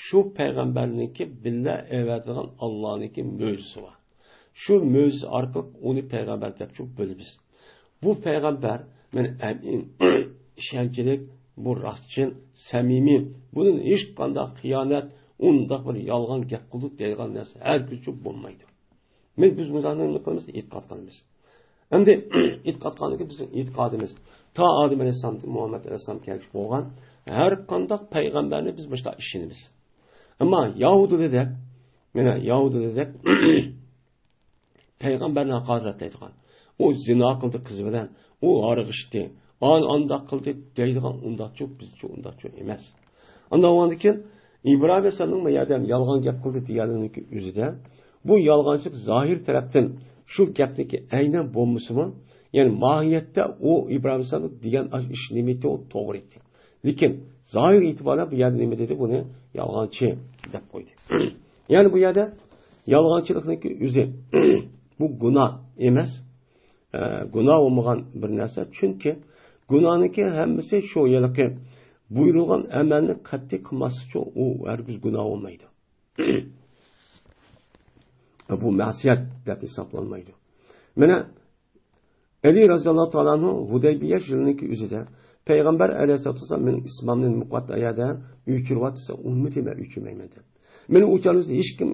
شۇ پەيغەمبەرنىڭكى بىللە ئەۋەتىدىغان ئاللانىڭكى مۆجىزىسى بار. شۇ مۆجىزە ئارقىلىق ئۇنى پەيغەمبەر دەپ بىلىمىز. بۇ پەيغەمبەر، مانا، ئەمىن، ئىشەنچلىك، بۇ راستچىل، سەمىمىي، بۇنىڭ ھېچقانداق خىيانەت، ئۇنداق بىر يالغان گەپ قىلدى دەيدىغان نەرسە ھەرگىزچە بولمايدۇ. مانا بىز مۇشۇنداق نېمە قىلىمىز؟ ئېتىقاد قىلىمىز. ئەمدى ئېتىقاد قىلغاندىكىن بىزنىڭ ئېتىقادىمىز تا ئادەم ئەلەيھىسسالامدىن مۇھەممەد ئەلەيھىسسالام كەلگۈچە بولغان ھەر قانداق پەيغەمبەرنى بىز مۇشۇنداق ئىشىنىمىز. ئەمما يەھۇدىيلەردەك، مانا يەھۇدىيلەردەك پەيغەمبەرنى ھاقارەتلەيدىغان، ئۇ زىنا قىلدى قىز بىلەن، ئۇ ھارغىشتى، ئان-، ئانداق قىلدى دەيدىغان ئۇنداقچۇ، بىزچۇ ئۇنداقچۇ ئەمەس. ئانداق بولغاندىكىن ئىبراھىم ئەلەيھىسسالامنىڭ بۇ يەردە يالغان گەپ قىلدى دېگەننىڭكى ئۆزىدە، بۇ يالغانچىلىق زاھىر تەرەپتىن شۇ گەپنىڭكى ئەينەن بولمىسىمۇ، يەنى ماھىيەتتە ئۇ ئىبراھىم ئەلەيھىسسالام دېگەن ئىش نېمە ئىدى، ئۇ توغرا ئىدى. لېكىن زاھىر ئېتىبارى بىلەن بۇ يەردە نېمە دېدى؟ بۇنى يالغانچى دەپ قويدى. يەنى بۇ يەردە يالغانچىلىقنىڭكى ئۆزى، بۇ گۇناھ ئەمەس. ئە، گۇناھ بولمىغان بىر نەرسە. چۈنكى گۇناھنىڭكى ھەممىسى شۇ ھېلىقى بۇيرۇلغان ئەمەلنى قەتئىي قىلماسلىقچە ئۇ ھەرگىز گۇناھ بولمايدۇ. بۇ مەسىيەت دەپ ھېسابلانمايدۇ. مانا ئەلى رەزىياللاھۇ تائالا ئەنھۇ ھۇدەيبىيە يىلىنىڭكى ئۆزىدە پەيغەمبەر ئەلەيھىسسالاتۇ ۋەسسالام مېنىڭ ئىسلامنى مۇقەددەس ئايەدە ئۆچۈرۈۋاتسا ئۇنىمىدى، مەن ئۆچۈرمەيمەن دەپ. مانا ئۇ چاغدا ھېچكىم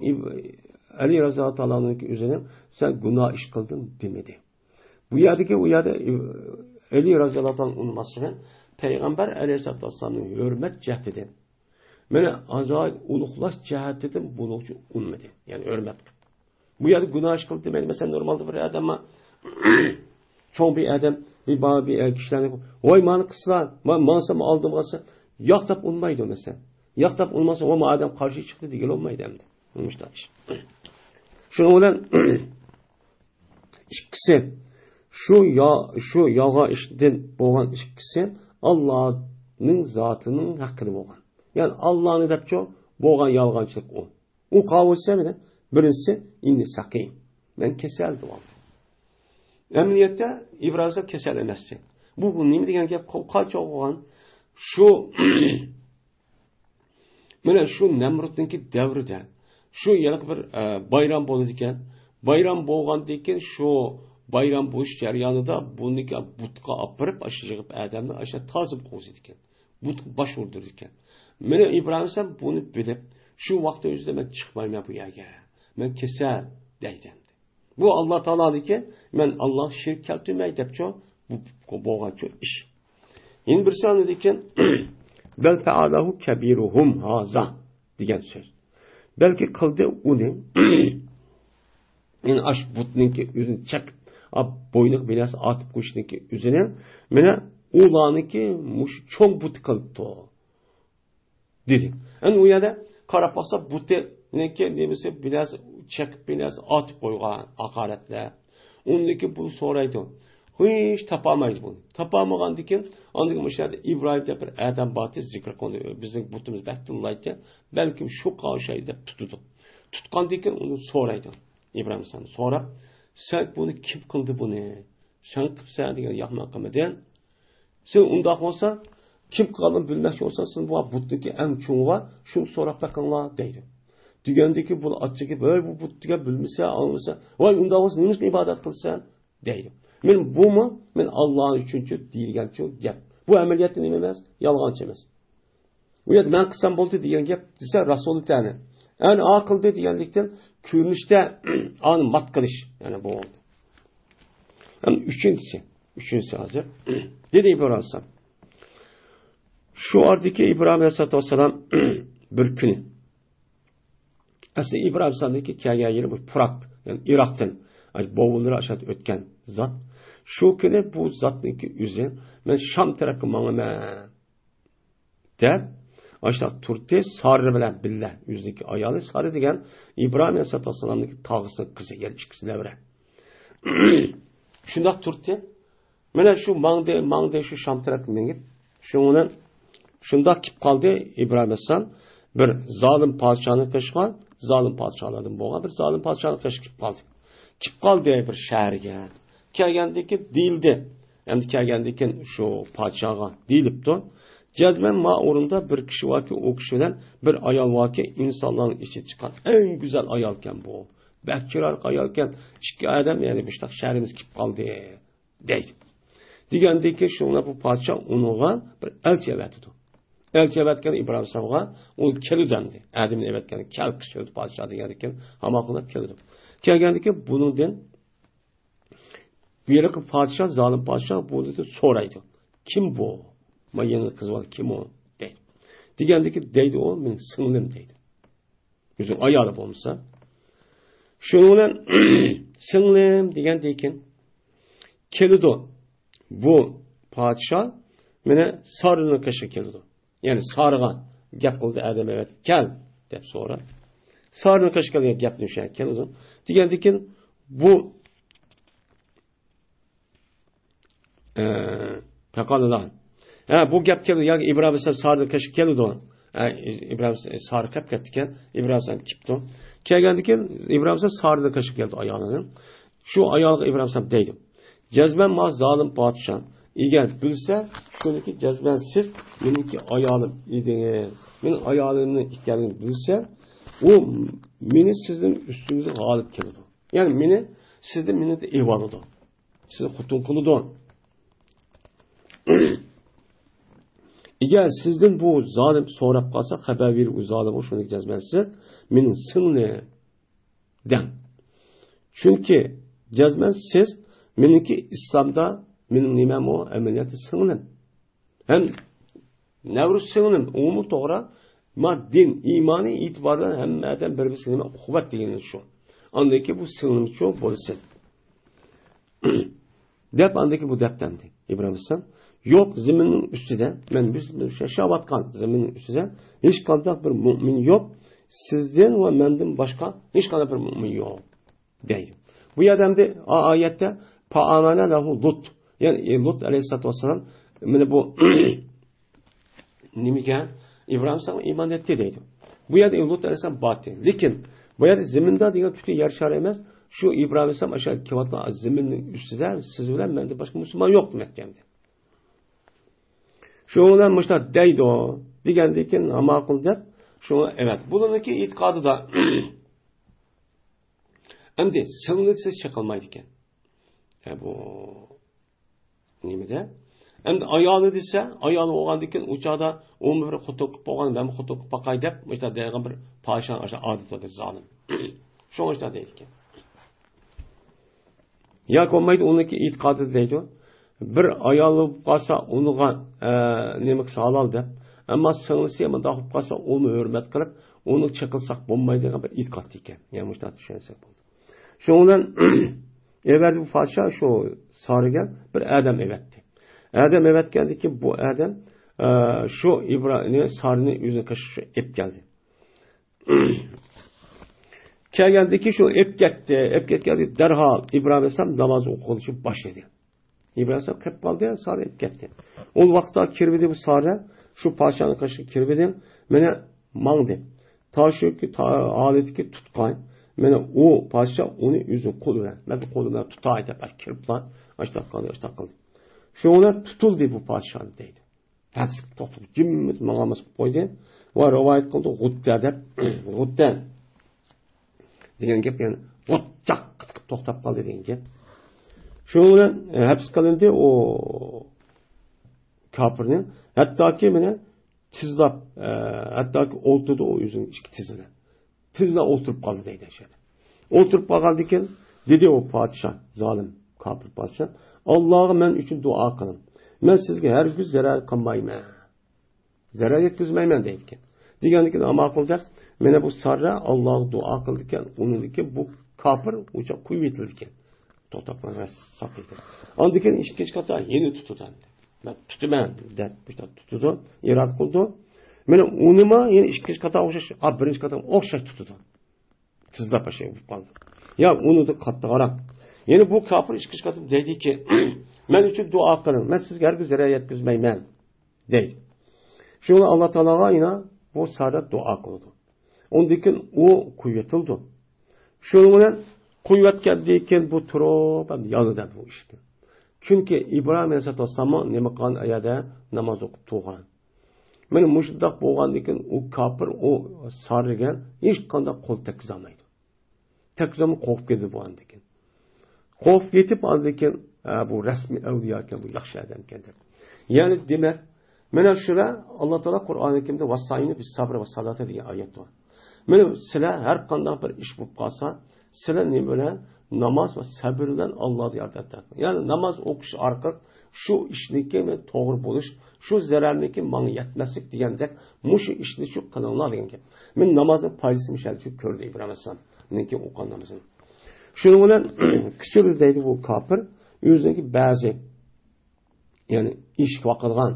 ئەلى رەزىياللاھۇ تائالا ئەنھۇنىڭكى ئۆزىنى سەن گۇناھ ئىش قىلدىڭ دېمىدى. بۇ يەردىكى، ئۇ يەردە ئەلى رەزىياللاھۇ تائالا ئۇنىماسلىقى پەيغەمبەر ئەلەيھىسسالاتۇ ۋەسسالامنىڭ ھۆرمەت جەھىتىدىن. مانا ئاجايىپ ئۇلۇغلاش جەھەتتىن بۇنىڭچە ئۇنىمىدى. يەنى ھۆرمەت قىلىپ. بۇ يەردە گۇناھ ئىش قىلدى دېمەيدۇ. مەسىلەن، نورمالدا بىر ئادەم بار. چوڭ بىر ئادەم، بىر بار بىر كىشىلەرنى، ۋاي، مانا قىلسىلا، ما-، ماڭسام ئالدىمغا قالسا، ياق دەپ ئۇنىمايدۇ مەسىلەن. ياق دەپ ئۇنىماسا، ۋاي، ما ئادەم قارشى چىقتى دېگىلى بولمايدۇ ئەمدى. نېمىشتا ئىش؟ شۇنىڭ بىلەن ئىككىسى، شۇ يا-، شۇ يالغان ئىشتىن بولغان ئىككىسى ئاللانىڭ زاتىنىڭ ھەققىدە بولغان. يەنى ئاللانى دەپچۇ، بولغان يالغانچىلىق ئۇ. ئۇ قاۋۇسى مانا، بىرىنچىسى، ئىننى سەقىم. مەن كېسەل دېۋالدى. ئەمەلىيەتتە ئىبراھىم ئەلەيھىسسالام كېسەل ئەمەستى. بۇ، بۇ نېمە دېگەن گەپ؟ قو-، قانچە بولغان؟ شۇ، مانا شۇ نەمرۇتنىڭكى دەۋرىدە شۇ يەنە بىر، ئە، بايرام بولىدىكەن. بايرام بولغاندىن كېيىن شۇ بايرام بولۇش جەريانىدا بۇنىڭكى بۇتقا ئاپىرىپ، ئاشۇ يىغىپ ئادەمنى ئاشۇ تازا قوغزىيدىكەن. بۇتقا باش ئۇردۇرىدىكەن. مانا ئىبراھىم ئەلەيھىسسالام بۇنى بىلىپ، شۇ ۋاقىتنىڭ ئۆزىدە مەن چىقمايمەن بۇ يەرگە. مەن كېسەل دەيدۇ. بۇ ئاللا تائالانىڭكى، مەن ئاللاغا شېرىك كەلتۈرمەي دەپچۇ، بۇ، بۇ بولغانچۇ ئىش. يەنە بىرسى ئاندىن كېيىن، بەل پەئەلەھۇ كەبىرۇھۇم ھازا دېگەن سۆز. بەلكى قىلدى ئۇنى، يەنى ئاش بۇتنىڭكى ئۆزىنى چەك، ئا، بوينىغا بىر نەرسە ئاتىپ قويۇشنىڭكى ئۆزىنى، مانا ئۇلارنىڭكى مۇشۇ چوڭ بۇتى قىلىپتۇ. دېدى. ئەمدى ئۇ يەردە قاراپ باقسا، بۇتىنىڭكى نېمىسى، بىر نەرسە چېقىپ، بىر نەرسە ئاتىپ قويغان ھاقارەتلەر. ئۇندىن كېيىن بۇنى سورايدۇ. ھېچ تاپالمايدۇ بۇنى. تاپالمىغاندىن كېيىن، ئاندىن كېيىن مۇشۇ يەردە ئىبراھىم دەپ بىر ئادەم بار ئىدى، زىكىر قىلغان، بىزنىڭ بۇتىمىز بەك تىللايتتى. بەلكىم شۇ قاۋشايدۇ دەپ تۇتىدۇ. تۇتقاندىن كېيىن ئۇنى سورايدۇ. ئىبراھىم ئەلەيھىسسالام سوراپ، سەن بۇنى كىم قىلدى بۇنى؟ سەن قىپسەن دېگەن، ياق، مەن قىلمىدىم. سىز ئۇنداق بولسا، كىم قىلغانلىقىنى بىلمەكچى بولسا، سىز بۇ بۇتنىڭكى ئەڭ چوڭى بار، شۇنى سوراپ بېقىڭلار دەيدۇ. دېگەندىكى بۇ ئاچچىقى، ۋاي، بۇ بۇت دېگەن بىلمىسە، ئاڭلىسا، ۋاي، ئۇنداق بولسا نېمىشقا ئىبادەت قىلىسەن دەيدۇ. مانا بۇمۇ، مانا ئاللا ئۈچۈنچۇ دېيىلگەنچۇ گەپ. بۇ ئەمەلىيەتتە نېمە ئەمەس؟ يالغانچى ئەمەس. ئۇ يەردە مەن قىلسام بولدى دېگەن گەپ دېسە، رەسۇلى تەنى. ئەنە ئا قىلدى دېگەنلىكتىن، كۆرۈنۈشتە ئانى مات قىلىش، يەنى بۇ بولدى. ئەمدى ئۈچىنچىسى، ئۈچىنچىسى ھازىر. دېدى ئىبراھىم ئەلەيھىسسالام. شۇ ئارىدىكى ئىبراھىم ئەلەيھىسسالاتۇ ۋەسسالام بىر كۈنى، ئەسلى ئىبراھىم ئەلەيھىسسالامنىڭكى كەلگەن يېرى بۇ پۇرات، يەنى ئىراقتىن، بوۋىلىرى ئاشۇ يەردە ئۆتكەن زات. شۇ كۈنى بۇ زاتنىڭكى ئۆزى، مەن شام تەرەپكە ماڭىمەن دەپ، ئاشۇنداق تۇردى. سارا بىلەن بىللە، ئۆزىنىڭكى ئايالى سارا دېگەن ئىبراھىم ئەلەيھىسسالاتۇ ۋەسسالامنىڭكى تاغىسىنىڭ قىزى، يەنى ئىككىسى نەۋرە. شۇنداق تۇردى. مانا شۇ ماڭدى، ماڭدى، شۇ شام تەرەپكە مېڭىپ، شۇنىڭ بىلەن شۇنداق كېلىپ قالدى ئىبراھىم ئەلەيھىسسالام. بىر زالىم پادىشاھنىڭ قېشىغا، زالىم پادىشاھلاردىن بولغان بىر زالىم پادىشاھنىڭ قېشىغا كېلىپ قالدى. كېلىپ قالدى بىر شەھەرگە. كەلگەندىن كېيىن دېيىلدى. ئەمدى كەلگەندىن كېيىن شۇ پادىشاھقا دېيىلىپتۇ. جەزمەن ما ئورۇندا بىر كىشى باركى، ئۇ كىشى بىلەن بىر ئايال باركى، ئىنسانلارنىڭ ئىچىدىن چىققان ئەڭ گۈزەل ئايالكەن بۇ. بەك چىرايلىق ئايالكەن. ئىككى ئادەم، يەنى مۇشۇنداق شەھىرىمىزگە كېلىپ قالدى، دەيدۇ. دېگەندىن كېيىن شۇڭا بۇ پادىشاھ ئۇنىڭغا بىر ئەلچى ئەۋەتىدۇ. ئەلچى ئەۋەتكەن ئىبراھىم ئەلەيھىسسالامغا، ئۇ كېلىدۇ ئەمدى. ئادەمنى ئەۋەتكەن، كەل قىز كېلىدۇ پادىشاھ دېگەندىن كېيىن، ھامان قىلىپ كېلىدۇ. كەلگەندىن كېيىن بۇنىڭدىن بۇ يەردىكى پادىشاھ، زالىم پادىشاھ بۇنىڭدىن سورايدۇ. كىم بۇ؟ ما يېڭى قىز بالا كىم ئۇ؟ دەيدۇ. دېگەندىن كېيىن دەيدۇ ئۇ، مېنىڭ سىڭلىم دەيدۇ. ئۆزىنىڭ ئايالى بولمىسا. شۇنىڭ بىلەن سىڭلىم دېگەندىن كېيىن كېلىدۇ. بۇ پادىشاھ مانا سارىنىڭ قېشىغا كېلىدۇ. يەنى سارىغا گەپ قىلدى، ئادەم ئەۋەتىپ كەل دەپ سورا. سارىنىڭ قېشىغا كەلگەن گەپنى شۇ كېلىدۇ. دېگەندىن كېيىن بۇ ئە، پەقالىلا. ھە، بۇ گەپ كەلدى. ياكى ئىبراھىم ئەلەيھىسسالام سارىنىڭ قېشىغا كەلدى. ھە، ئىبراھىم سارا قېپ كەتتىكەن. ئىبراھىم ئەلەيھىسسالام كېپتۇ. كەلگەندىن كېيىن ئىبراھىم ئەلەيھىسسالام سارىنىڭ قېشىغا كەلدى ئايالىنىڭ. شۇ ئايالغا ئىبراھىم ئەلەيھىسسالام دەيدۇ. جەزمەن ما زالىم پادىشاھ ئەگەر بىلسە، شۇنىڭكى جەزمەن سىز مېنىڭكى ئايالىم ئىدىڭىز. مېنىڭ ئايالىمنىڭ ئىكەنلىكىنى بىلسە، ئۇ مېنى سىزنىڭ ئۈستىڭىزگە غالىب كېلىدۇ. يەنى مېنى سىزدىن مېنى ئېۋالىدۇ. سىزنى خوتۇن قىلىدۇ. ئەگەر سىزدىن بۇ زالىم سوراپ قالسا، خەۋەر بېرىپ ئۇ زالىمغا شۇنى جەزمەن سىز مېنىڭ سىڭلىم دەڭ. چۈنكى جەزمەن سىز مېنىڭكى ئىسلامدا مېنىڭ نېمەم ئۇ ئەمەلىيەتتە سىڭلىم. ھەم نەۋرە سىڭلىم، ئۇمۇ توغرا. ما دىن، ئىمانى ئېتىبارى بىلەن ھەممە ئادەم بىر-بىرسىگە نېمە ئۇقۇبەت دېگىنى شۇ. ئاندىن كېيىن بۇ سىڭلىمچۇ بولىسىز. دەپ ئاندىن كېيىن بۇ دەپتەمدى ئىبراھىم ئەلەيھىسسالام. يوق، زېمىننىڭ ئۈستىدە، مەن بىز ياشاۋاتقان زېمىننىڭ ئۈستىدە ھېچقانداق بىر مۆمىن يوق. سىزدىن ۋە مەندىن باشقا ھېچقانداق بىر مۆمىن يوق. دەيدۇ. بۇ يەردە ئەمدى ئا-، ئايەتتە پائامەنە لەھۇ لۇت. يەنى، ئى، لۇت ئەلەيھىسسالاتۇ ۋەسسالام، مانا بۇ نېمىگە؟ ئىبراھىم ئەلەيھىسسالام ئىمان ئەتتى دەيدۇ. بۇ يەردە لۇت ئەلەيھىسسالام بارتى. لېكىن بۇ يەردە زېمىندا دېگەن پۈتۈن يەر شارى ئەمەس. شۇ ئىبراھىم ئەلەيھىسسالام ئاشۇ كېلىۋاتقان زېمىننىڭ ئۈستىدە سىز بىلەن مەندىن باشقا مۇسۇلمان يوق دېمەكچى ئەمدى. شۇ بىلەن مۇشۇنداق دەيدۇ. دېگەندىن كېيىن، ھا، ماقۇل دەپ، شۇ، ئەۋەت. بۇلارنىڭكى ئېتىقادىدا ئەمدى سىڭلى دېسە چېقىلمايدىكەن. ئە، بۇ نېمىدە؟ ئەمدى ئايالى دېسە، ئايالى بولغاندىن كېيىن ئۇ چاغدا ئۇمۇ بىر خوتۇن قىلىپ بولغان، مەنمۇ خوتۇن قىلىپ باقاي دەپ، مۇشۇنداق دەيدىغان بىر پادىشاھنىڭ ئاشۇ ئادىتى بار، زالىم. شۇڭا شۇنداق دەيدىكەن. ياكى بولمايدۇ، ئۇنىڭكى ئېتىقادىدا دەيدۇ، بىر ئايال بولۇپ قالسا، ئۇنىڭغا، ئە، نېمە قىلسا ھالال دەپ. ئەمما سىڭلىسى مۇنداق بولۇپ قالسا، ئۇنى ھۆرمەت قىلىپ، ئۇنى چېقىلساق بولمايدىغان بىر ئېتىقاد ئىكەن. يەنى مۇشۇنداق چۈشەنسەك بولدى. شۇنىڭ بىلەن ئەۋەتتى بۇ پادىشاھ شۇ سارىگە بىر ئادەم ئەۋەتتى. ئادەم ئەۋەتكەندىن كېيىن بۇ ئادەم، ئە، شۇ ئىبرا-، سارىنى ئۆزىنىڭ قېشىغا ئېلىپ كەلدى. كەلگەندىن كېيىن شۇ ئېلىپ كەتتى. ئېلىپ كەتكەندىن كېيىن دەرھال ئىبراھىم ئەلەيھىسسالام ناماز ئوقۇغىلى باشلىدى. ئىبراھىم ئەلەيھىسسالام قېلىپ قالدى، سارا ئېلىپ كەتتى. ئۇ ۋاقىتتا كىرىۋىدى بۇ سارا، شۇ پادىشاھنىڭ قېشىغا كىرىۋىدى. مانا ماڭدى. تا شۇ تا-، ھالىتىگە تۇتقان. مانا ئۇ پادىشاھ ئۇنى ئۆزىنىڭ قولى بىلەن، مەن قولۇم بىلەن تۇتاي دەپ كىرىپلا، ئاشتاق قىلدى، ئاشتاق قىلدى. شۇنىڭ بىلەن تۇتۇلدى بۇ پادىشاھ دەيدۇ. ھەپسىگە توختىدى، جىممىدە ماڭالماس قىلىپ قويدى. ۋە رىۋايەت قىلدى، غۇددە دەپ، غۇددە دېگەن گەپ، يەنى غۇدجاق قىلىپ توختاپ قالدى دېگەن گەپ. شۇنىڭ بىلەن، ئە، ھەپس قىلىندى ئۇ كاپىرنى. ھەتتاكى مانا تىزلاپ، ئە، ھەتتاكى ئولتۇردى ئۇ ئۆزىنىڭ ئىككى تىزى بىلەن. تىز بىلەن ئولتۇرۇپ قالدى دەيدۇ شۇ يەردە. ئولتۇرۇپ قالغاندىكىن، دېدى ئۇ پادىشاھ، زالىم، كاپىر پادىشاھ، «ئاللاغا مەن ئۈچۈن دۇئا قىلىڭ. مەن سىزگە ھەرگىز زەرەر قىلمايمەن. زەرەر يەتكۈزمەيمەن» دەيدىكەن. دېگەندىكىن، ئاماقۇل دەپ، مانا بۇ ساررا ئاللاغا دۇئا قىلىدىكەن، ئۇنىڭدىكى بۇ كاپىر ئۇچاق قويۇۋېتىلىدىكەن. توختاپ قالغان ساقىيدى. ئاندىن كېيىن ئىككىنچى قاتا يەنە تۇتىدۇ ئەمدى. «مەن تۇتىمەن» دەپ، مۇشۇنداق تۇتىدۇ، ئىرادە قىلىدۇ. مانا ئۇنىمۇ يەنە ئىككىنچى قاتا ئوخشاش، ئا، بىرىنچى قاتا ئوخشاش تۇتىدۇ. تېزلا پاشا بولۇپ قالدى. يا ئۇنىڭدىن قاتتىقراق. يەنە بۇ كاپىر ئىككىنچى قېتىم دەيدىكى، «مەن ئۈچۈن دۇئا قىلىڭ، مەن سىزگە ھەرگىز زەرەر يەتكۈزمەيمەن» دەيدۇ. شۇڭا ئاللا تائالاغا يەنە بۇ ساررا دۇئا قىلىدۇ. ئۇندىن كېيىن ئۇ قويۇۋېتىلىدۇ. شۇنىڭ بىلەن قويۇۋەتكەندىن كېيىن بۇ تۇرۇپ ھەم يانىدۇ بۇ ئىشتىن. چۈنكى ئىبراھىم ئەلەيھىسسالاتۇ ۋەسسالاممۇ نېمە قىلغان، ئەيەردە ناماز ئوقۇپ تۇرغان. مانا مۇشۇنداق بولغاندىن كېيىن ئۇ كاپىر ئۇ ساررىگە ھېچقانداق قول تەگكۈزەلمەيدۇ. تەگكۈزەلمەي قورقۇپ كېتىدۇ بۇ ئاندىن كېيىن. قورقۇپ كېتىپ ئاندىن كېيىن، «ھە، بۇ رەسمىي ئەۋلىيا ئىكەن، بۇ ياخشى ئادەم ئىكەن» دەپ. يەنى دېمەك، مانا شۇلار ئاللا تائالا قۇرئانى كەرىمدە «ۋەستەئىنۇ بىسسابرى ۋەسسالاتى» دېگەن ئايەت بار. مانا سىلەر ھەر قانداق بىر ئىش بولۇپ قالسا، سىلەر نېمە بىلەن؟ ناماز ۋە سەبر بىلەن ئاللادىن ياردەم تەلەپ قىلىڭ. يەنى ناماز ئوقۇش ئارقىلىق شۇ ئىشنىڭكى توغرا بولۇش، شۇ زەرەرنىڭكى ماڭا يەتمەسلىك دېگەندەك، مۇشۇ ئىشنى شۇ قىلىڭلار دېگەن گەپ. مانا نامازنىڭ پايدىسىنى مۇشۇ يەردە كۆردى ئىبراھىم ئەلەيھىسسالام. ئۇققان نامىزىنى. شۇنىڭ بىلەن كەچۈردى دەيدۇ بۇ كاپىر. ئۆزىنىڭكى بەزى، يەنى ئىشىك ۋاقىدىغان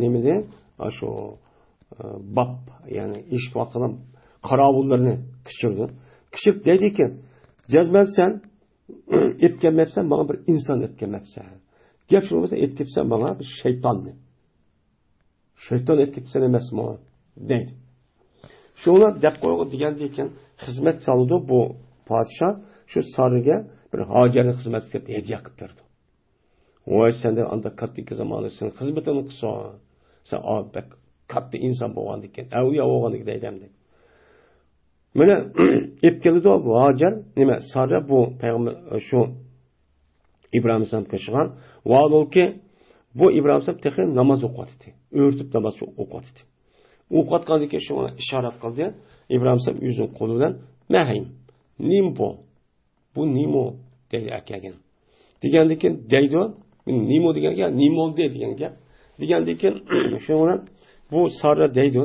نېمىنى، ئاشۇ، ئە، باب، يەنى ئىشىك ۋاقىدىغان قاراۋۇللىرىنى كەچۈردى. كەچۈرۈپ دەيدىكەن، «جەزمەن سەن ئېلىپ كەلمەپسەن، ماڭا بىر ئىنسان ئېلىپ كەلمەپسەن. گەپ شۇ بولمىسا، ئېلىپ كەپسەن ماڭا بىر شەيتاننى. شەيتان ئېلىپ كەپسەن ئەمەسمۇ؟» دەيدۇ. شۇڭا دەپ قويغۇ دېگەندىكىن، خىزمەت سالىدۇ بۇ پادىشاھ، شۇ سارىگە بىر ھاجەرنى خىزمەتكە ھەدىيە قىلىپ بېرىدۇ. «ۋاي، سەندە ئانداق كاتتا ئىككى زاماندا سېنىڭ خىزمىتىڭنى قىلسۇن. سەن، ئا، بەك كاتتا ئىنسان بولغاندىكىن، ئەۋلىيا بولغاندىكىن» دەيدۇ ئەمدى. مانا ئېلىپ كېلىدۇ بۇ ھاجەر، نېمە، سارا بۇ پەيغەمبەر، شۇ ئىبراھىم ئەلەيھىسسالام قېشىغان. ۋاھالەنكى، بۇ ئىبراھىم ئەلەيھىسسالام تېخى ناماز ئوقۇۋاتىدۇ. ئۆرتۈپ ناماز ئوقۇۋاتىدۇ. ئوقۇۋاتقاندىن كېيىن شۇڭا ئىشارەت قىلدى. ئىبراھىم ئەلەيھىسسالام ئۆزىنىڭ قولى بىلەن، «مەھەيم، نېمە بۇ؟ بۇ نېمە؟» دەيدۇ ئەكەلگەن. دېگەندىن كېيىن دەيدۇ، «نېمە؟» دېگەن گەپ، «نېمە بولدى؟» دېگەن گەپ. دېگەندىن كېيىن شۇنىڭ بىلەن بۇ سارا دەيدۇ،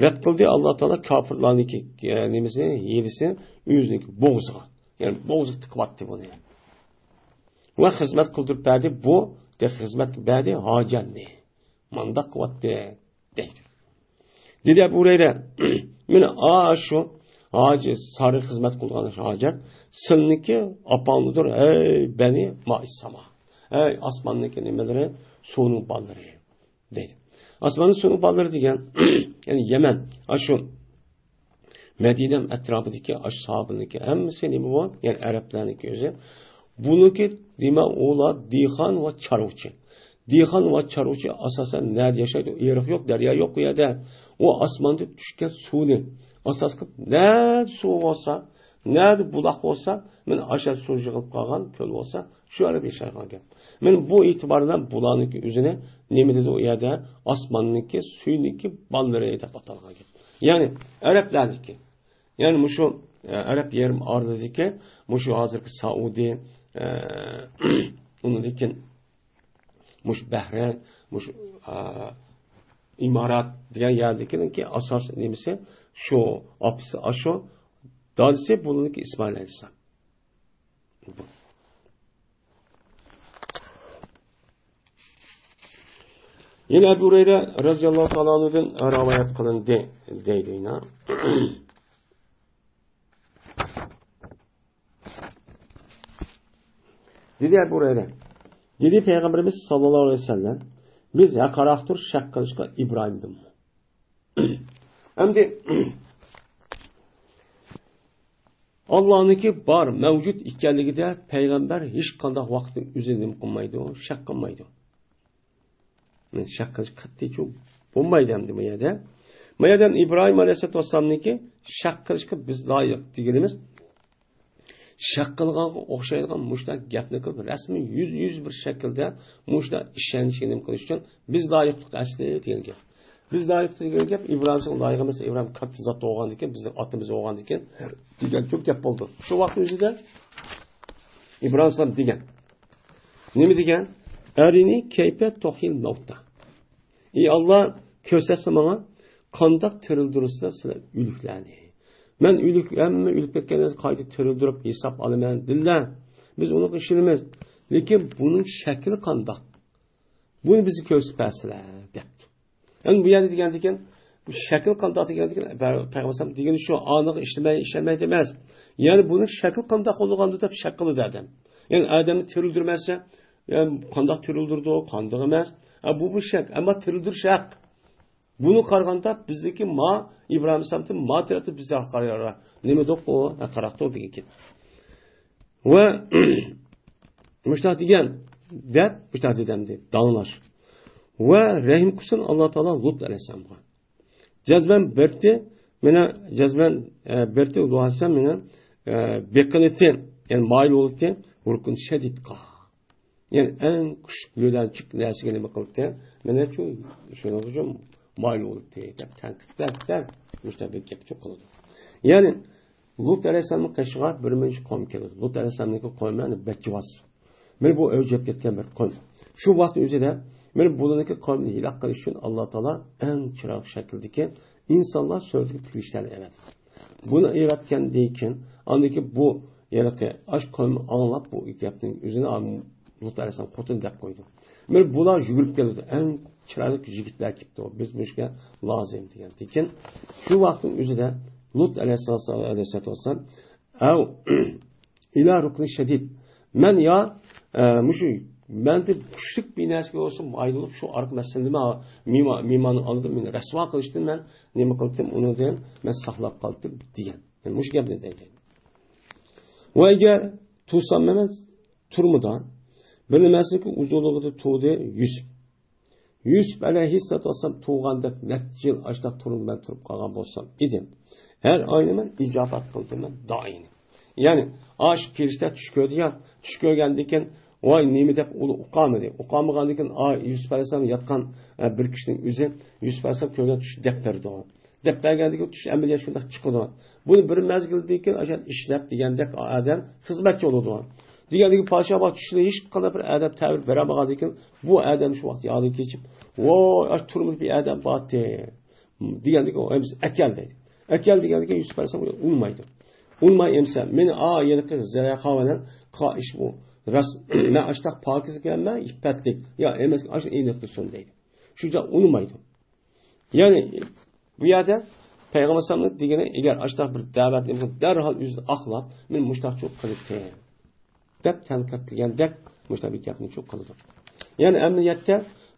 رەت قىلدى ئاللا تائالا كاپىرلارنىڭكى، ئە، نېمىسىنى، ھىيلىسىنى ئۆزىنىڭكى بوغۇزىغا. يەنى بوغۇزىغا تىقىۋەتتى بۇنى. ۋە خىزمەت قىلدۇرۇپ بەردى، بۇ دە خىزمەتكە بەردى ھاجەرنى. مانداق قىلىۋەتتى. دەيدۇ. دېدى ئەبۇ ھۇرەيرە، مانا ئاشۇ ھاجى سارى خىزمەت قىلغان ھاجەر سىلنىڭكى ئاپاڭدۇر، ئەي بەنى مائىس ساما. ئەي ئاسماننىڭكى نېمىلىرى، سۇنىڭ بالىلىرى، دەيدۇ. ئاسماننىڭ سۇنىڭ بالىلىرى دېگەن، يەنى يەمەن، ئاشۇ مەدىنە ئەتراپىدىكى ئاشۇ ساھابىنىڭكى ھەممىسى نېمە بۇ؟ يەنى ئەرەبلەرنىڭكى ئۆزى. بۇنىڭكى دېمە ئۇلار دېھقان ۋە چارۋىچى. دېھقان ۋە چارۋىچى ئاساسەن نەدە ياشايدۇ؟ ئېرىق يوق، دەريا يوق بۇ يەردە. ئۇ ئاسماندىن چۈشكەن سۇنى ئاساس قىلىپ، نەدە سۇ بولسا، نەدە بۇلاق بولسا، مانا ئاشۇ سۇ يىغىلىپ قالغان كۆل بولسا، شۇ ئەرەب ياشايدىغان گەپ. مانا بۇ ئېتىبار بىلەن بۇلارنىڭكى ئۆزىنى نېمە دېدى ئۇ يەردە؟ ئاسماننىڭكى، سۈينىڭكى بالىلىرى دەپ ئاتالغان گەپ. يەنى ئەرەبلەرنىڭكى. يەنى مۇشۇ، ئە، ئەرەب يېرىم ئارىلىدىكى مۇشۇ ھازىرقى سائۇدى، ئە، ئۇنىڭدىن كېيىن مۇشۇ بەھرەين، مۇشۇ، ئە، ئىمارات دېگەن يەردىكىنىڭكى ئاساسىي نېمىسى شۇ، ئاپىسى ئاشۇ، دادىسى بۇنىڭكى ئىسمائىل ئەلەيھىسسالام. يەنە ئەبۇ ھۇرەيرە رەزىياللاھۇ تائالا ئەنھۇدىن رىۋايەت قىلىندى دەيدۇ يەنە. دېدى ئەبۇ ھۇرەيرە، دېدى پەيغەمبىرىمىز ساللاللاھۇ ئەلەيھى ۋەسەللەم، بىز ياقىراقتۇر شەك قىلىشقا ئىبراھىمدىنمۇ. ئەمدى ئاللانىڭكى بار، مەۋجۇت ئىكەنلىكىدە پەيغەمبەر ھېچقانداق ۋاقىتتا ئۆزى نېمە قىلمايدۇ؟ شەك قىلمايدۇ. شەك قىلىش قەتئىيچۇ بولمايدۇ ئەمدى بۇ يەردە. بۇ يەردە ئىبراھىم ئەلەيھىسسالاتۇ ۋەسسالامنىڭكى شەك قىلىشقا بىز لايىق دېگىنىمىز، شەك قىلغانغا ئوخشايدىغان مۇشۇنداق گەپنى قىلىپ، رەسمىي يۈز يۈز بىر شەكىلدە مۇشۇنداق ئىشەنچكە نېمە قىلىش ئۈچۈن بىز لايىقلىق ئەسلى دېگەن گەپ. بىز لايىق دېگەن گەپ ئىبراھىم ئىسلام لايىق ئەمەس، ئىبراھىم كاتتا زات بولغاندىكىن، بىزنىڭ ئاتىمىز بولغاندىكىن دېگەن چوڭ گەپ بولدى. شۇ ۋاقىت ئۆزىدە ئىبراھىم ئىسلام دېگەن. نېمە دېگەن؟ «ئەرىنى كەيپە تۇھيىل مەۋتا.» ئى ئاللا، كۆرسەتسە ماڭا، قانداق تىرىلدۈرىسىلەر سىلەر ئۆلۈكلەرنى. مەن ئۆلۈك، ھەممە ئۆلۈپ كەتكەندىن قايتا تىرىلدۈرۈپ ھېساب ئالىمەن، دىللە. بىز ئۇنىڭغا ئىشىنىمىز. لېكىن بۇنىڭ شەكلى قانداق؟ بۇنى بىزگە كۆرسىتىپ بەرسىلە، دەپتۇ. يەنى بۇ يەردە دېگەندىكىن، بۇ شەكىل قانداق دېگەندىكىن، پەيغەمبەر ئالەيھىسسالام دېگىنى شۇ، ئانىغا ئىشلىمەي، ئىشەنمەيدۇ ئەمەس. يەنى بۇنىڭ شەكلى قانداق بولىدىغاندۇ دەپ شەك قىلىدۇ ئادەم. يەنى ئادەمنى تىرىلدۈرمەسسە، يەنى قانداق تىرىلدۈرىدۇ، قانداق ئەمەس. ھە، بۇ، بۇ شەك. ئەمما تىرىلدۈرۈش ھەق. بۇنى قارىغاندا بىزدىكى ما ئىبراھىم ئىسلامدىن ما تەرەپتە بىز قارار نېمە دوق ئۇ؟ ھە، قاراقتۇ دېگەن گەپ. ۋە مۇشتاق دېگەن دەپ، مۇشتاق دېدەمدى، داڭلاش. ۋە رەھىم قىلسۇن ئاللا تائالا لۇت ئەلەيھىسسالامغا. جەزمەن بىرتى، مېنى جەزمەن، ئە، بىرتى ئۇلۇغ ئەلەيھىسسالام مېنى، ئە، بېقىنىتى، يەنى مايىل بولۇتى، رۇكۇن شەدىدقا. يەنى ئەڭ كۈچلۈك يۆلەنچۈك نەرسىگە نېمە قىلدى؟ مېنى شۇ، شۇنىڭغا شۇ مايىل بولۇتى، دەپ تەنقىدلەپ، دەپ مۇشتاق بىر گەپ قىلىدۇ. يەنى لۇت ئەلەيھىسسالامنىڭ قېشىغا بىر مۇنچە قوم كېلىدۇ. لۇت ئەلەيھىسسالامنىڭكى قومى، يەنى بەكجىۋاز. مانا بۇ ئۆلۈپ كەتكەن بىر قوم. شۇ ۋاقىتنىڭ ئۆزىدە، مانا بۇلارنىڭكى قومىنى ھالاك قىلىش ئۈچۈن ئاللا تائالا ئەڭ چىرايلىق شەكىلدىكى ئىنسانلار سۈرىتىدىكى پەرىشتىلەرنى ئەۋەتتى. بۇنى ئەۋەتكەندىن كېيىن، ئاندىن كېيىن بۇ ھېلىقى ئاشۇ قوم ئاڭلاپ بۇ گەپنىڭ ئۆزىنى لۇت ئەلەيھىسسالام خوتۇن دەپ قويدى. مانا بۇلار يۈگۈرۈپ كېلىدۇ. ئەڭ چىرايلىق يىگىتلەر كېلىپتۇ. بىز بۇ ئىشقا لازىم دېگەندىكىن، شۇ ۋاقىتنىڭ ئۆزىدە لۇت ئەلەيھىسسالام، ئەلەيھىسسالام، ئەۋ ئىلا رۇكنى شەدىد. مەن يا، ئە، مۇشۇ مەندە كۈچلۈك بىر نەرسىگە بولسا مايىل بولۇپ، شۇ ئارقا مەسىلىنى مېھما-، مېھماننىڭ ئالدىدا مېنى رەسۋا قىلىشتىن مەن نېمە قىلدىم، ئۇنىڭدىن مەن ساقلاپ قالدىم دېگەن. يەنى مۇشۇ گەپنى دەيدۇ. ۋە ئەگەر تۇرسام مەن تۈرمىدە بىر نېمەسىنىڭكى ھۇزۇرلۇقىدا تۇردى يۈسۈپ. يۈسۈپ ئەلەيھىسسالاتۇ ۋەسسالام تۇرغاندەك نەچچە يىل ئاشۇنداق تۈرمىدە مەن تۇرۇپ قالغان بولسام ئىدىم. ھەر ئاينى مەن ئىجابەت قىلدىم مەن دۇئانى. يەنى، ئاشۇ پەرىشتە چۈش كۆردى يا، چۈش كۆرگەندىن كېيىن، ۋاي، نېمە دەپ ئۇنى ئۇقالمىدى. ئۇقالمىغاندىن كېيىن، ئا، يۈسۈپ ئەلەيھىسسالام ياتقان، ئە، بىر كىشىنىڭ ئۆزى يۈسۈپ ئەلەيھىسسالام كۆرگەن چۈشنى دەپ بەردى. دەپ بەرگەندىن كېيىن چۈش ئەمەلىيەت شۇنداق چىقىدۇ. بۇنى بىر مەزگىلدىن كېيىن ئاشۇ ئىشلەپ دېگەندەك ئادەم خىزمەتچى بولىدۇ. دېگەندىن كېيىن پادىشاھ بار چۈشىنى ھېچ قانداق بىر ئادەم تەبىر بېرەلمىگەندىن كېيىن بۇ ئادەم شۇ ۋاقىت يادىدىن كېچىپ، ۋاي، ئاشۇ تۈرمىدە بىر ئادەم بارتى. دېگەندىن كېيىن ئەكەل دەيدۇ. ئەكەل دېگەندىن كېيىن يۈسۈپ ئەلەيھىسسالام ئۇنىمايدۇ. ئۇنىماي ئەمسە، مېنى ئا، ھېلىقى زۇلەيخا بىلەن قا-، ئىش بۇ. راست، مەن ئاشۇنداق پاكىز ئىكەنمەن، ئىپپەتلىك. يا ئەمەس، ئاشۇ ئېنىق قىلسۇن دەيدۇ. شۇنچە ئۇنىمايدۇ. يەنى بۇ يەردە پەيغەمبەر ئەلەيھىسسالامنىڭ دېگىنى، ئەگەر ئاشۇنداق بىر دەۋەتنى بولسا، دەرھال ئۆزىنى ئاقلاپ، مېنى مۇشۇنداقچۇ قىلدى دەپ تەنقىدلىگەندەك مۇشۇنداق بىر گەپنى شۇ قىلىدۇ. يەنى ئەمەلىيەتتە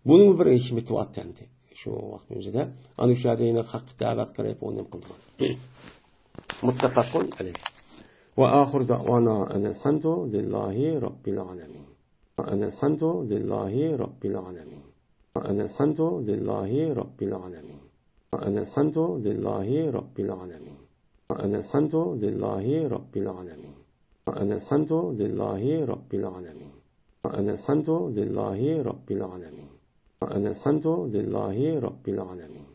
بۇنىڭ بىر ھېكمىتى بار ئەمدى. شۇ ۋاقىتنىڭ ئۆزىدە ئانا شۇ يەردە يەنە خەققە دەۋەت قىلىپ ئۇنى نېمە قىلىدىغان. مۇتتەپەقۇن ئەلەيھ. وآخر دعوانا أن الحمد لله رب العالمين. أن الحمد لله رب العالمين. أن الحمد لله رب العالمين. أن الحمد لله رب العالمين. أن الحمد لله رب العالمين. أن الحمد لله رب العالمين. أن الحمد لله رب العالمين. أن الحمد لله رب العالمين.